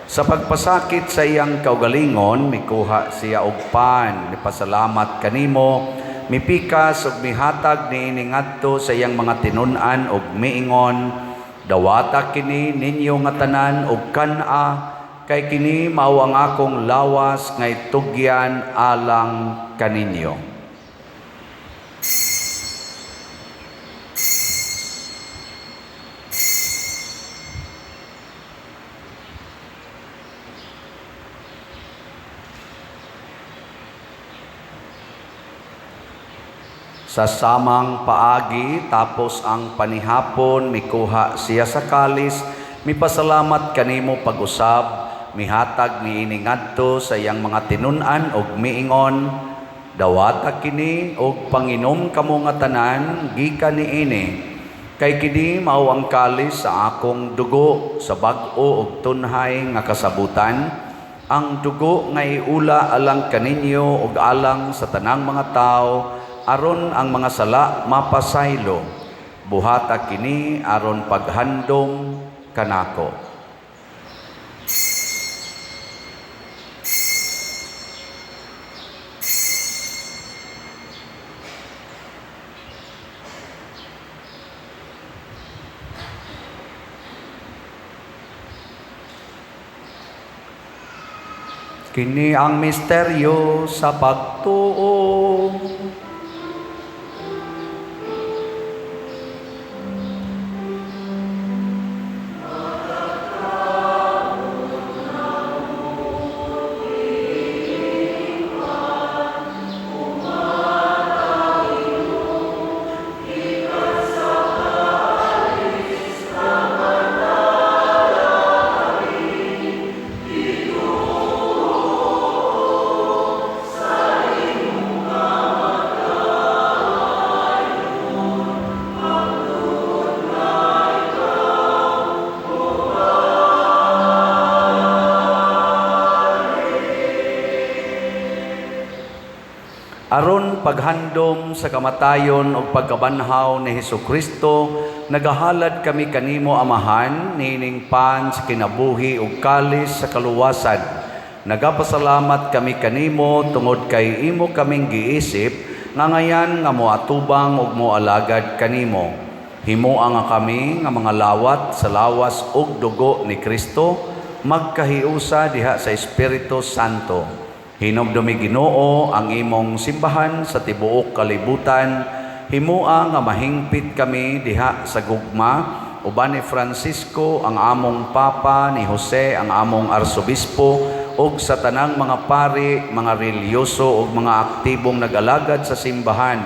Speaker 1: Sa pagpasakit sa iyang kaugalingon, mikuha siya og pan, mipasalamat kanimo, mipikas ug mihatag niini ngadto sa iyang mga tinun-an ug miingon, dawata kini ninyo nga tanan og kan-a, kay kini mao ang akong lawas nga itugyan alang kaninyo. Sa samang paagi, tapos ang panihapon, mikuha siya sa kalis, mipasalamat kanimo pag-usab, mihatag niini ngadto sa iyang mga tinun-an ug miingon, dawata kini og panginom kamo nga tanan gikan niini, kay kini mao ang kalis sa akong dugo sa bag-o ug tunhay nga kasabutan, ang dugo nga iula alang kaninyo ug alang sa tanang mga tawo aron ang mga sala mapasaylo. Buhata kini aron paghandom kanako. Kini ang misteryo sa pagtuo. Aron paghandom sa kamatayon ug pagkabanhaw ni Hesukristo, nagahalad kami kanimo, Amahan, niining pan sa kinabuhi ug kalis sa kaluwasan. Nagapasalamat kami kanimo tungod kay imo kaming giisip nga ngayan nga moatubang ug moalagad kanimo. Himoa nga kami nga mga lawat sa lawas ug dugo ni Kristo, magkahiusa diha sa Espiritu Santo. Hinumdumi, Ginoo, ang imong simbahan sa tibuok kalibutan. Himoa nga mahingpit kami diha sa gugma uban ni Francisco ang among Papa, ni Jose ang among Arsobispo, ug sa tanang mga pari, mga relihiyoso ug mga aktibong nag-alagad sa simbahan.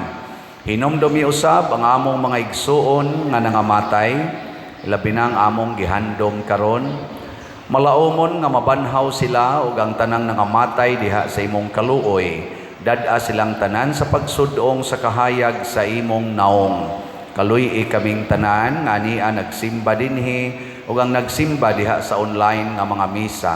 Speaker 1: Hinumdumi usab ang among mga igsuon nga nangamatay, ilabi na ang among gihandom karon. Malaumon nga mabanhaw sila ug ang tanang nangamatay diha sa imong kaluoy. Dad-a silang tanan sa pagsudong sa kahayag sa imong naong. Kaluy-i kaming tanan nga ania nagsimba dinhi ug ang nagsimba diha sa online nga mga misa.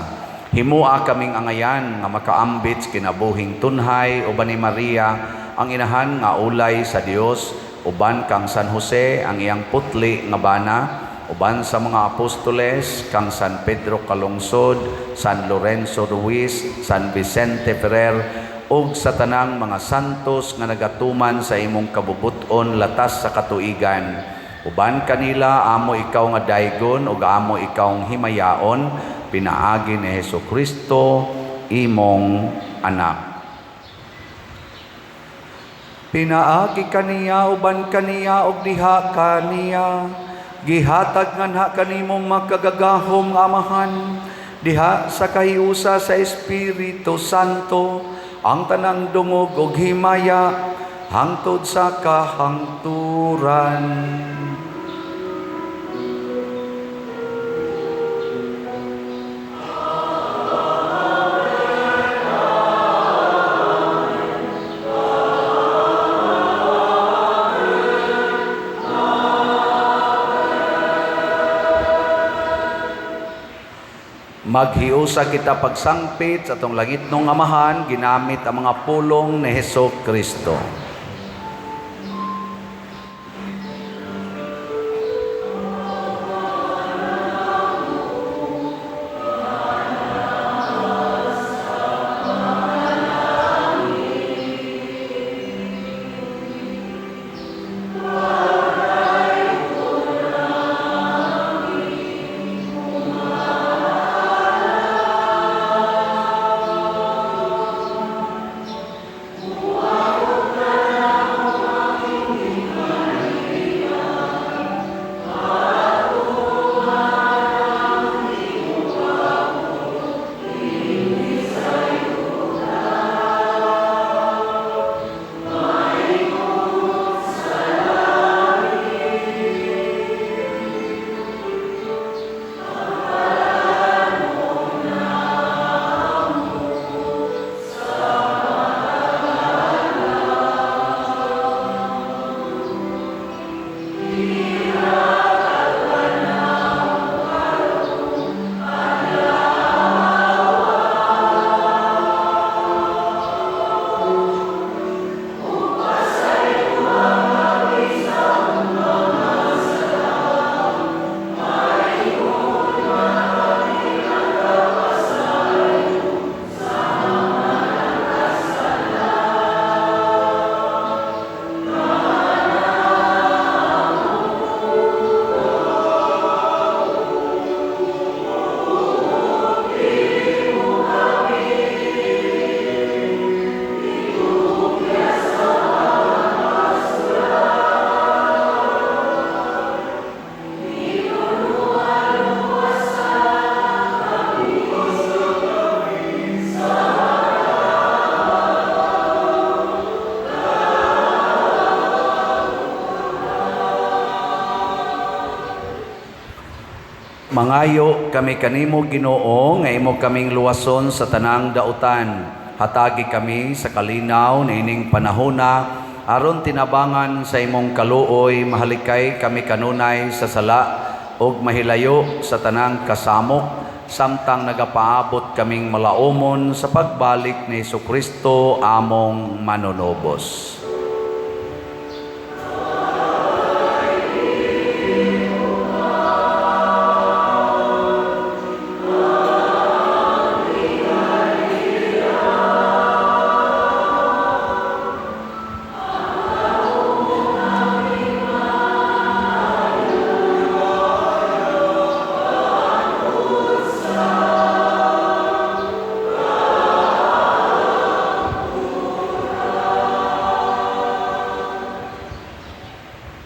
Speaker 1: Himoa kaming angayan nga makaambit sa kinabuhing tunhay uban ni Maria ang inahan nga ulay sa Dios, uban kang San Jose ang iyang putli nga bana, uban sa mga apostoles, kang San Pedro Calungsod, San Lorenzo Ruiz, San Vicente Ferrer, ug sa tanang mga santos nga nagatuman sa imong kabubut-on latas sa katuigan. Uban kanila amo ikaw nga daygon ug amo ikaw himayaon pinaagi ni Hesukristo imong anak. Pinaagi kaniya, uban kaniya, ug diha kaniya, gihatag nganha kanimong makagagahom nga Amahan diha sa kahiusa sa Espiritu Santo ang tanang dungog ug himaya hangtod sa kahangturan. Maghiusa kita pagsangpit sa atong langitnong Amahan ginamit ang mga pulong ni Heso Kristo. Mangayo kami kanimo, Ginoo, nga imo kaming luwason sa tanang dautan. Hatagi kami sa kalinaw niining panahona aron tinabangan sa imong kaluoy mahalikay kami kanunay sa sala ug mahilayo sa tanang kasamok samtang nagapaabot kaming malaumon sa pagbalik ni Hesukristo among manunubos.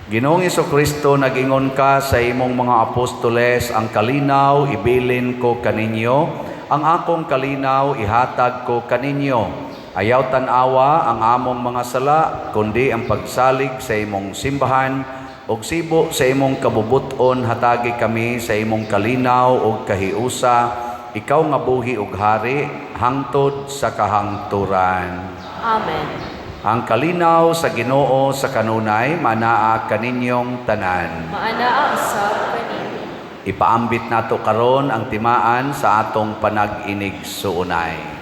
Speaker 1: Ginoong Kristo, nag-ingon ka sa imong mga apostoles, "Ang kalinaw ibilin ko kaninyo, ang akong kalinaw ihatag ko kaninyo. Ayaw tan-awa ang among mga sala, kundi ang pagsalig sa imong simbahan, ug sibo sa imong kabubut-on hatagi kami sa imong kalinaw ug kahiusa, ikaw nga buhi ug hari hangtod sa kahangturan."
Speaker 2: Amen.
Speaker 1: Ang kalinaw sa Ginoo sa kanunay manaa kaninyong tanan.
Speaker 2: Maanaa usab kanimo.
Speaker 1: Ipaambit nato karon ang timaan sa atong panag-inig-suunay.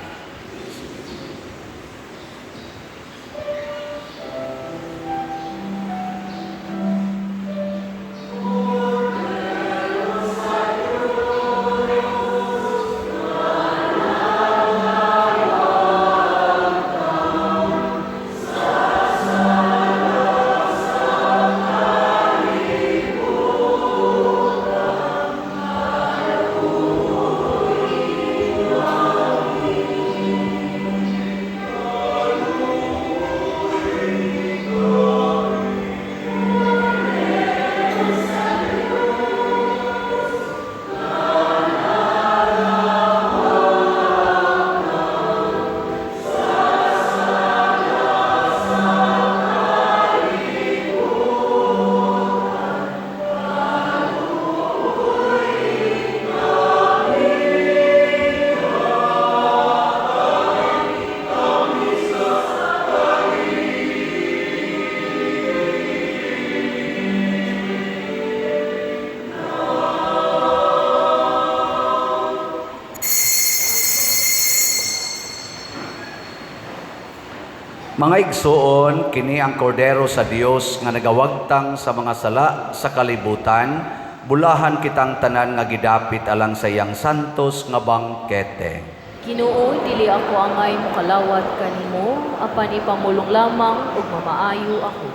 Speaker 1: Mga igsuon, kini ang kordero sa Dios nga nagawagtang sa mga sala sa kalibutan, bulahan kitang tanan nga gidapit alang sa iyang santos nga bangkete.
Speaker 2: Ginoo, dili ako angay mokalawat kanimo, apan ipamulong lamang ug mamaayo ako.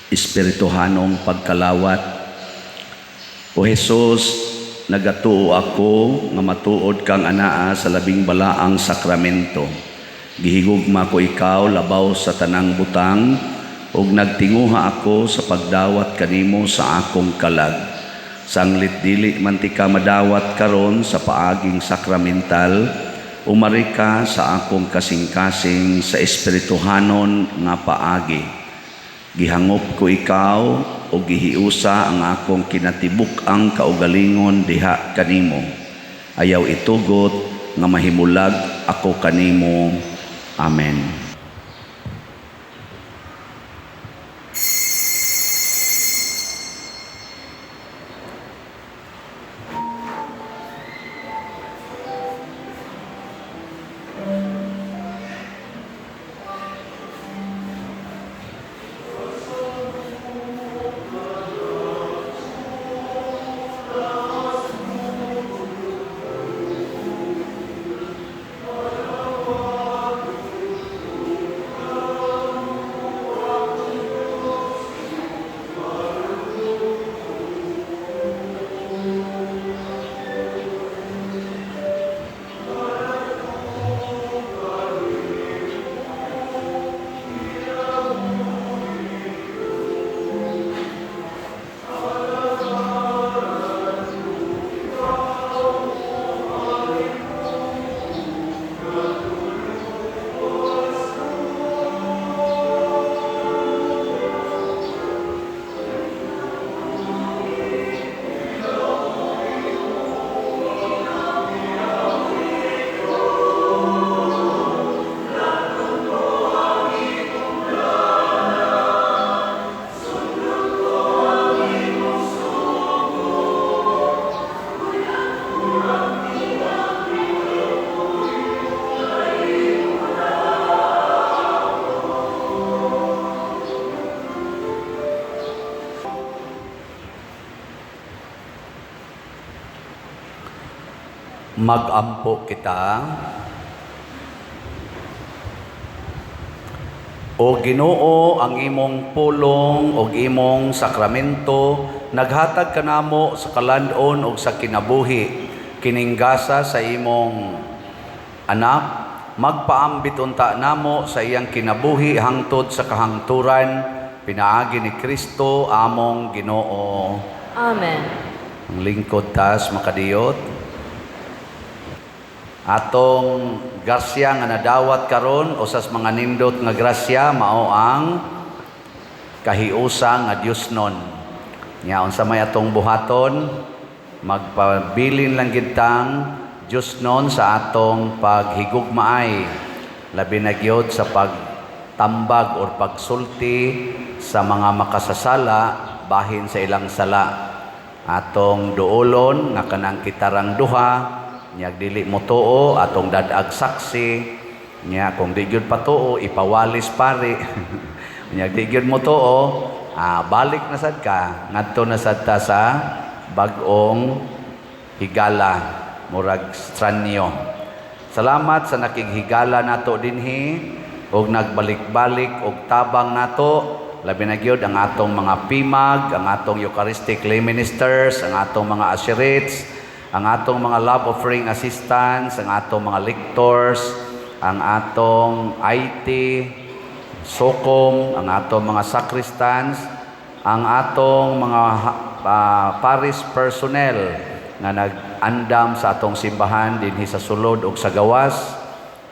Speaker 1: Espirituhanong pagkalawat. O Jesus, nagatuo ako nga matuod kang anaa sa labing balaang sakramento. Gihigugma ko ikaw labaw sa tanang butang ug nagtinguha ako sa pagdawat kanimo sa akong kalag. Sanglit dili man tika madawat karon sa paaging sakramental, umari ka sa akong kasing-kasing sa espirituhanon nga paagi. Gihangop ko ikaw o gihiusa ang akong kinatibuk-ang kaugalingon diha kanimo. Ayaw itugot nga mahimulag ako kanimo. Amen. Magampo kita. O Ginoo, ang imong pulong ug imong sakramento naghatag kanamo sa kalan-on ug sa kinabuhi. Kining gasa sa imong anak magpaambit unta namo sa iyang kinabuhi hangtod sa kahangturan, pinaagi ni Kristo among Ginoo.
Speaker 2: Amen.
Speaker 1: Ang lingkod tas makadiyot. Atong grasya nga nadawat karon, usas mga nindot nga grasya, mao ang kahiusa nga Diosnon. Nya unsa may atong buhaton, magpabilin lang gid tang Diosnon sa atong paghigugmaay, labi na gyud sa pagtambag or pagsulti sa mga makasasala bahin sa ilang sala. Atong duolon nga kanang kitarang duha, nya dili mo tuo, atong dad-ag saksi. Nya kung di gyud patuo, ipawalis pare. Nya di gyud mo tuo, balik na sad ka ngadto na sad ta sa bag-ong higala, murag stranyo. Salamat sa nakighigala nato dinhi og nagbalik-balik og tabang nato, labi na gyud ang atong mga PIMAG, ang atong Eucharistic lay ministers, ang atong mga usherates, ang atong mga love offering assistants, ang atong mga lectors, ang atong IT, SOCOM, ang atong mga sacristans, ang atong mga parish personnel nga nag-andam sa atong simbahan dinhi sa sulod ug sa gawas,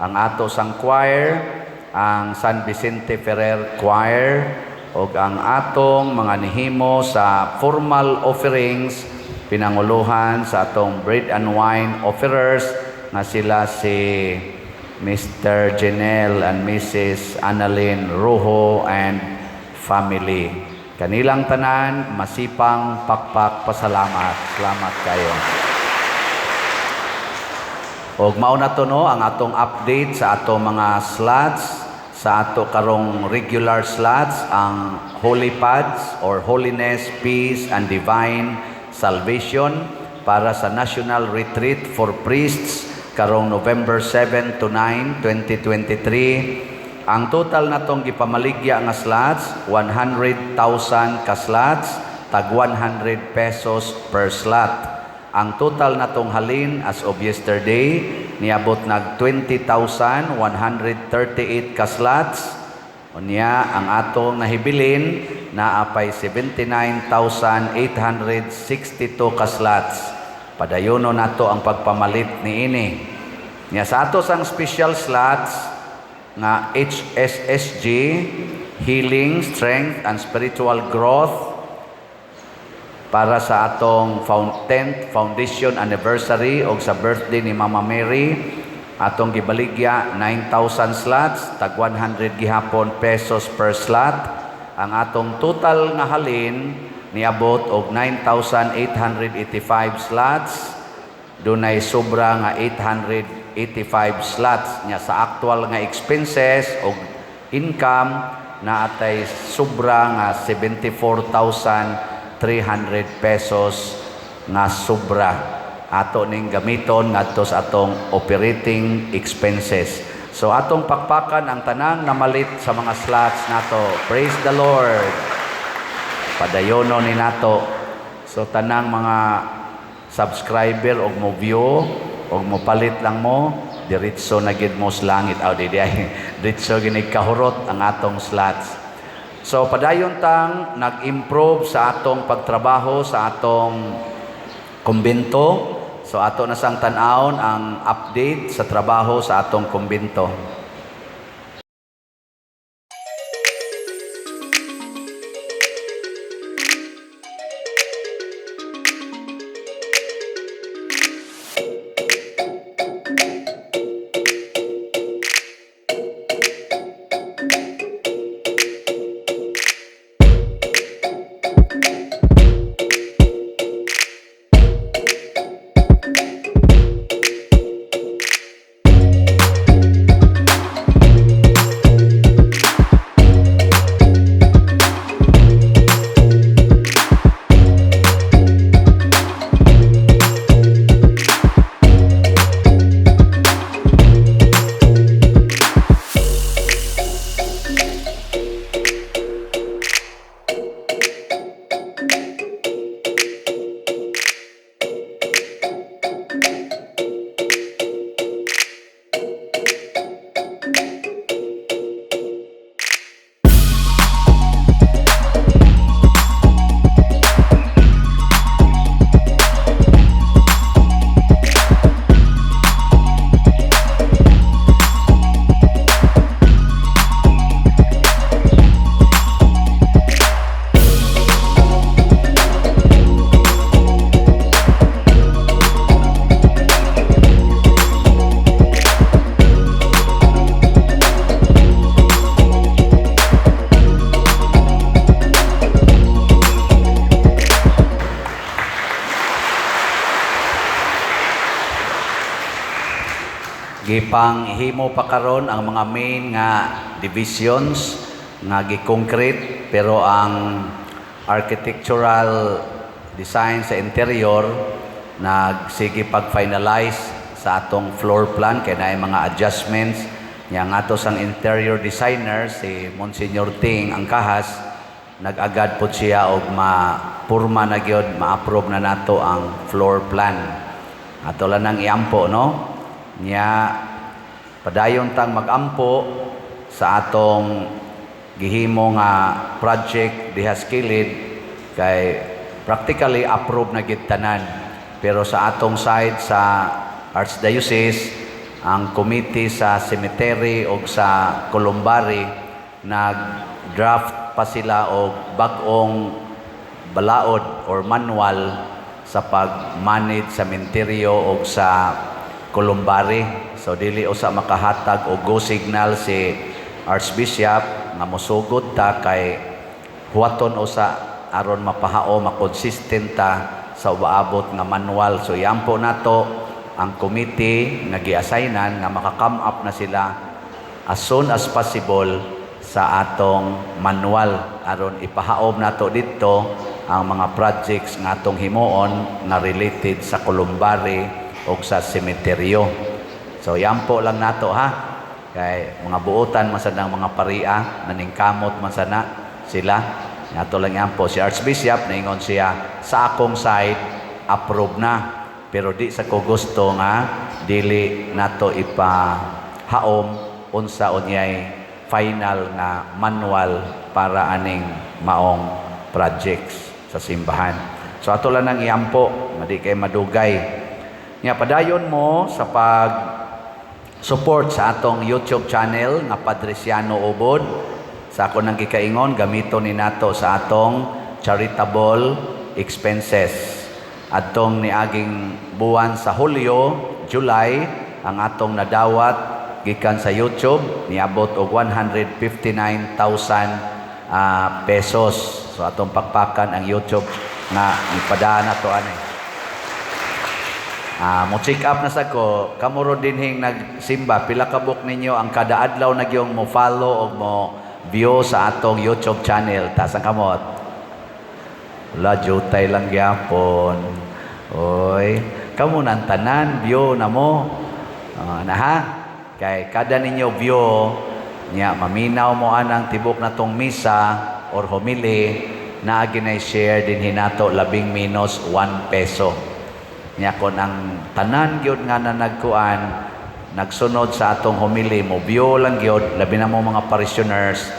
Speaker 1: ang ato sang choir, ang San Vicente Ferrer Choir, ug ang atong mga nihimo sa formal offerings, pinanguluhan sa atong bread and wine offerers nga sila si Mr. Janelle and Mrs. Annalyn Rojo and family. Kanilang tanan, masipang pakpak pasalamat. Salamat kayo. Og mao na to, no, ang atong update sa atong mga slots, sa ato karong regular slots, ang Holy Pads or Holiness, Peace and Divine Salvation para sa National Retreat for Priests karong November 7 to 9, 2023. Ang total natong gipamaligya nga slots, 100,000 ka slots, tag 100 pesos per slot. Ang total natong halin as of yesterday niabot nag 20,138 ka slots. Unya ang atong nahibilin naa pay 79,862 ka slots. Padayono nato ang pagpamalit niini. Nya sa ato sang special slots nga HSSG, Healing, Strength and Spiritual Growth, para sa atong 10th foundation anniversary o sa birthday ni Mama Mary, atong gibaligya 9,000 slots, tag 100 gihapon pesos per slot. Ang atong total nga halin niabot og 9,885 slots, dunay sobra nga 885 slots. Nya sa actual nga expenses og income, naatay sobra nga 74,300 pesos nga sobra, ato ning gamiton ngadto sa atong operating expenses. So atong pakpakan ang tanang namalit sa mga slots nato. Praise the Lord. Padayono ni nato. So tanang mga subscriber og mo view og mo palit lang mo, diretso na gid mo sa langit. Aw, di di ay diretso gini kahurot ang atong slots. So padayon tang nag-improve sa atong pagtrabaho sa atong kumbento. So ato na sang tan-awon ang update sa trabaho sa atong kumbento. Gipang himo pa karon ang mga main nga divisions nga gi-concrete, pero ang architectural design sa interior nagsige pag-finalize sa atong floor plan kay naay mga adjustments nya nga ato sang interior designer, si Monsignor Ting ang kahas, nag-agad pod siya og mapurma na gyud, ma-approve na nato ang floor plan. Ato lang nang iampo, no? Nya padayon tang magampo sa atong gihimo nga project diha sa kilid kay practically approve na gid tanan, pero sa atong side sa Archdiocese, ang committee sa cemetery o sa columbary, nag-draft pa sila og bag-ong balaod or manual sa pag-manage sa sementeryo o sa columbary. So dili usa makahatag og go signal si Archbishop nga mosugod ta kay huwaton usa aron mapahao, makonsistent ta sa umaabot nga manual. So iampo nato ang committee nga gi-assignan nga maka-come up na sila as soon as possible sa atong manual aron ipahaom nato didto ang mga projects nga atong himuon nga related sa columbary o sa sementeryo. So iampo lang nato ha, kay mga buotan man sad ang mga paria, naningkamot man sana sila. Ato lang iampo si Archbishop, naingon siya, "Sa akong side approve na, pero di sa ko gusto nga dili nato ipahaom unsa unyay final nga manual para aning maong projects sa simbahan." So ato lang nang iampo, madi kay madugay. Nya padayon mo sa pag support sa atong YouTube channel nga Padriciano Ubod. Sa ako nang gikaingon, gamito ni nato sa atong charitable expenses. Atong niaging buwan sa Hulyo, July, ang atong nadawat gikan sa YouTube niabot og 159,000 pesos. So atong pakpakan ang YouTube nga nipadaan nato ani. Mo check up na sa ko, kamo ro dinhing nagsimba, pila ka buok ninyo ang kada adlaw nagyong mo follow og mo view sa atong YouTube channel? Taas ang kamot. Wala, jutay lang gyapon. Oy, kamo nang tanan, view na mo. Na ha? Kay kada ninyo view, nya maminaw mo anang tibok na tong misa or homily, naa ginay share din hinato labing minus 1 peso. Nya kon ang tanan gyud nga na nagkuan, nagsunod sa atong homily, mo view lang gyud, labi na mo mga parishioners,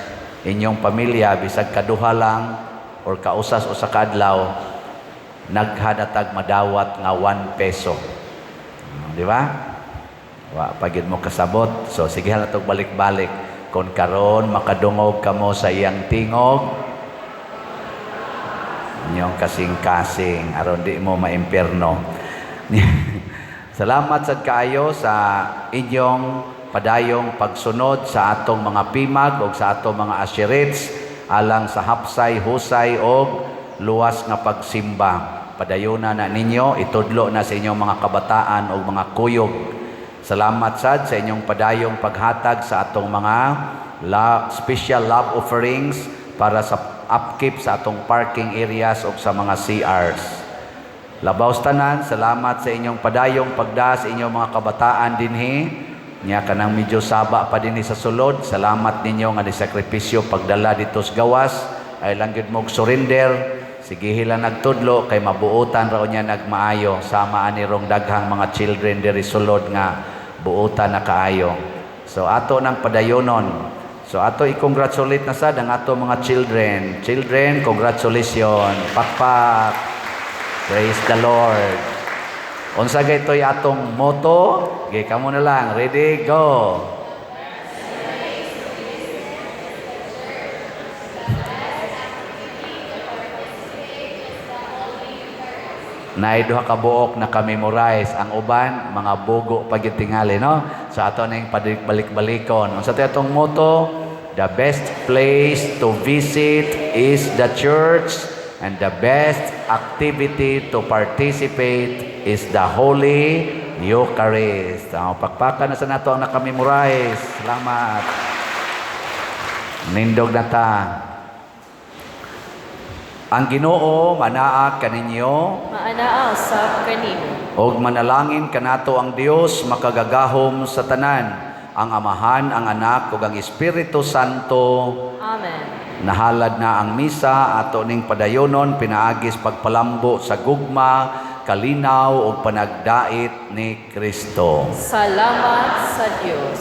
Speaker 1: inyong pamilya, bisag kaduha lang or kausas usa ka adlaw, naghadatag madawat nga 1 peso. Di ba? Wa pa gyud mo kasabot. So sige na tog balik-balik. Kon karon makadungog kamo sa iyang tingog, inyong kasing-kasing aron di mo maimpierno. Salamat sad kaayo sa inyong padayong pagsunod sa atong mga pimag o sa atong mga asherets alang sa hapsay, husay og luwas nga pagsimba. Padayona na ninyo, itudlo na sa inyong mga kabataan o mga kuyog. Salamat sad sa inyong padayong paghatag sa atong mga special love offerings para sa upkeep sa atong parking areas o sa mga CRs. Labaw sa tanan, salamat sa inyong padayong pagda sa inyong mga kabataan dinhi. Nya kanang medyo saba pa dinhi sa sulod. Salamat ninyo nga nisakripisyo pagdala dito sa gawas. Ay lang gyud mo surrender. Sige lang nagtudlo kay mabuotan raw niya nagmaayo. Sama ani rong daghang mga children diri sulod nga buotan na kaayo. So ato nang padayonon. So ato i-congratulate na sad ang ato mga children. Children, congratulations. Pakpak. Praise the Lord. Unsa gay to'y atong motto? Gay kamo na lang. Ready, go. Naay duha ka buok na ka-memorize, ang uban mga bugo pa gyud tingali, no? So ato ning balik-balikon. Unsa tay atong motto? The best place to visit is the church and the best activity to participate is the Holy Eucharist. Oh, pakpakan na sa nato ang naka-memorize. Salamat. Nindog na ta. Ang Ginoo manaa kaninyo.
Speaker 2: Maanaa usab kanimo.
Speaker 1: Og manalangin kanato ang Dios makagagahom sa tanan, ang Amahan, ang Anak ug ang Espiritu Santo.
Speaker 2: Amen.
Speaker 1: Nahalad na ang misa, ato ning padayonon pinaagis pagpalambo sa gugma, kalinaw ug panagdait ni Kristo.
Speaker 2: Salamat sa Dios.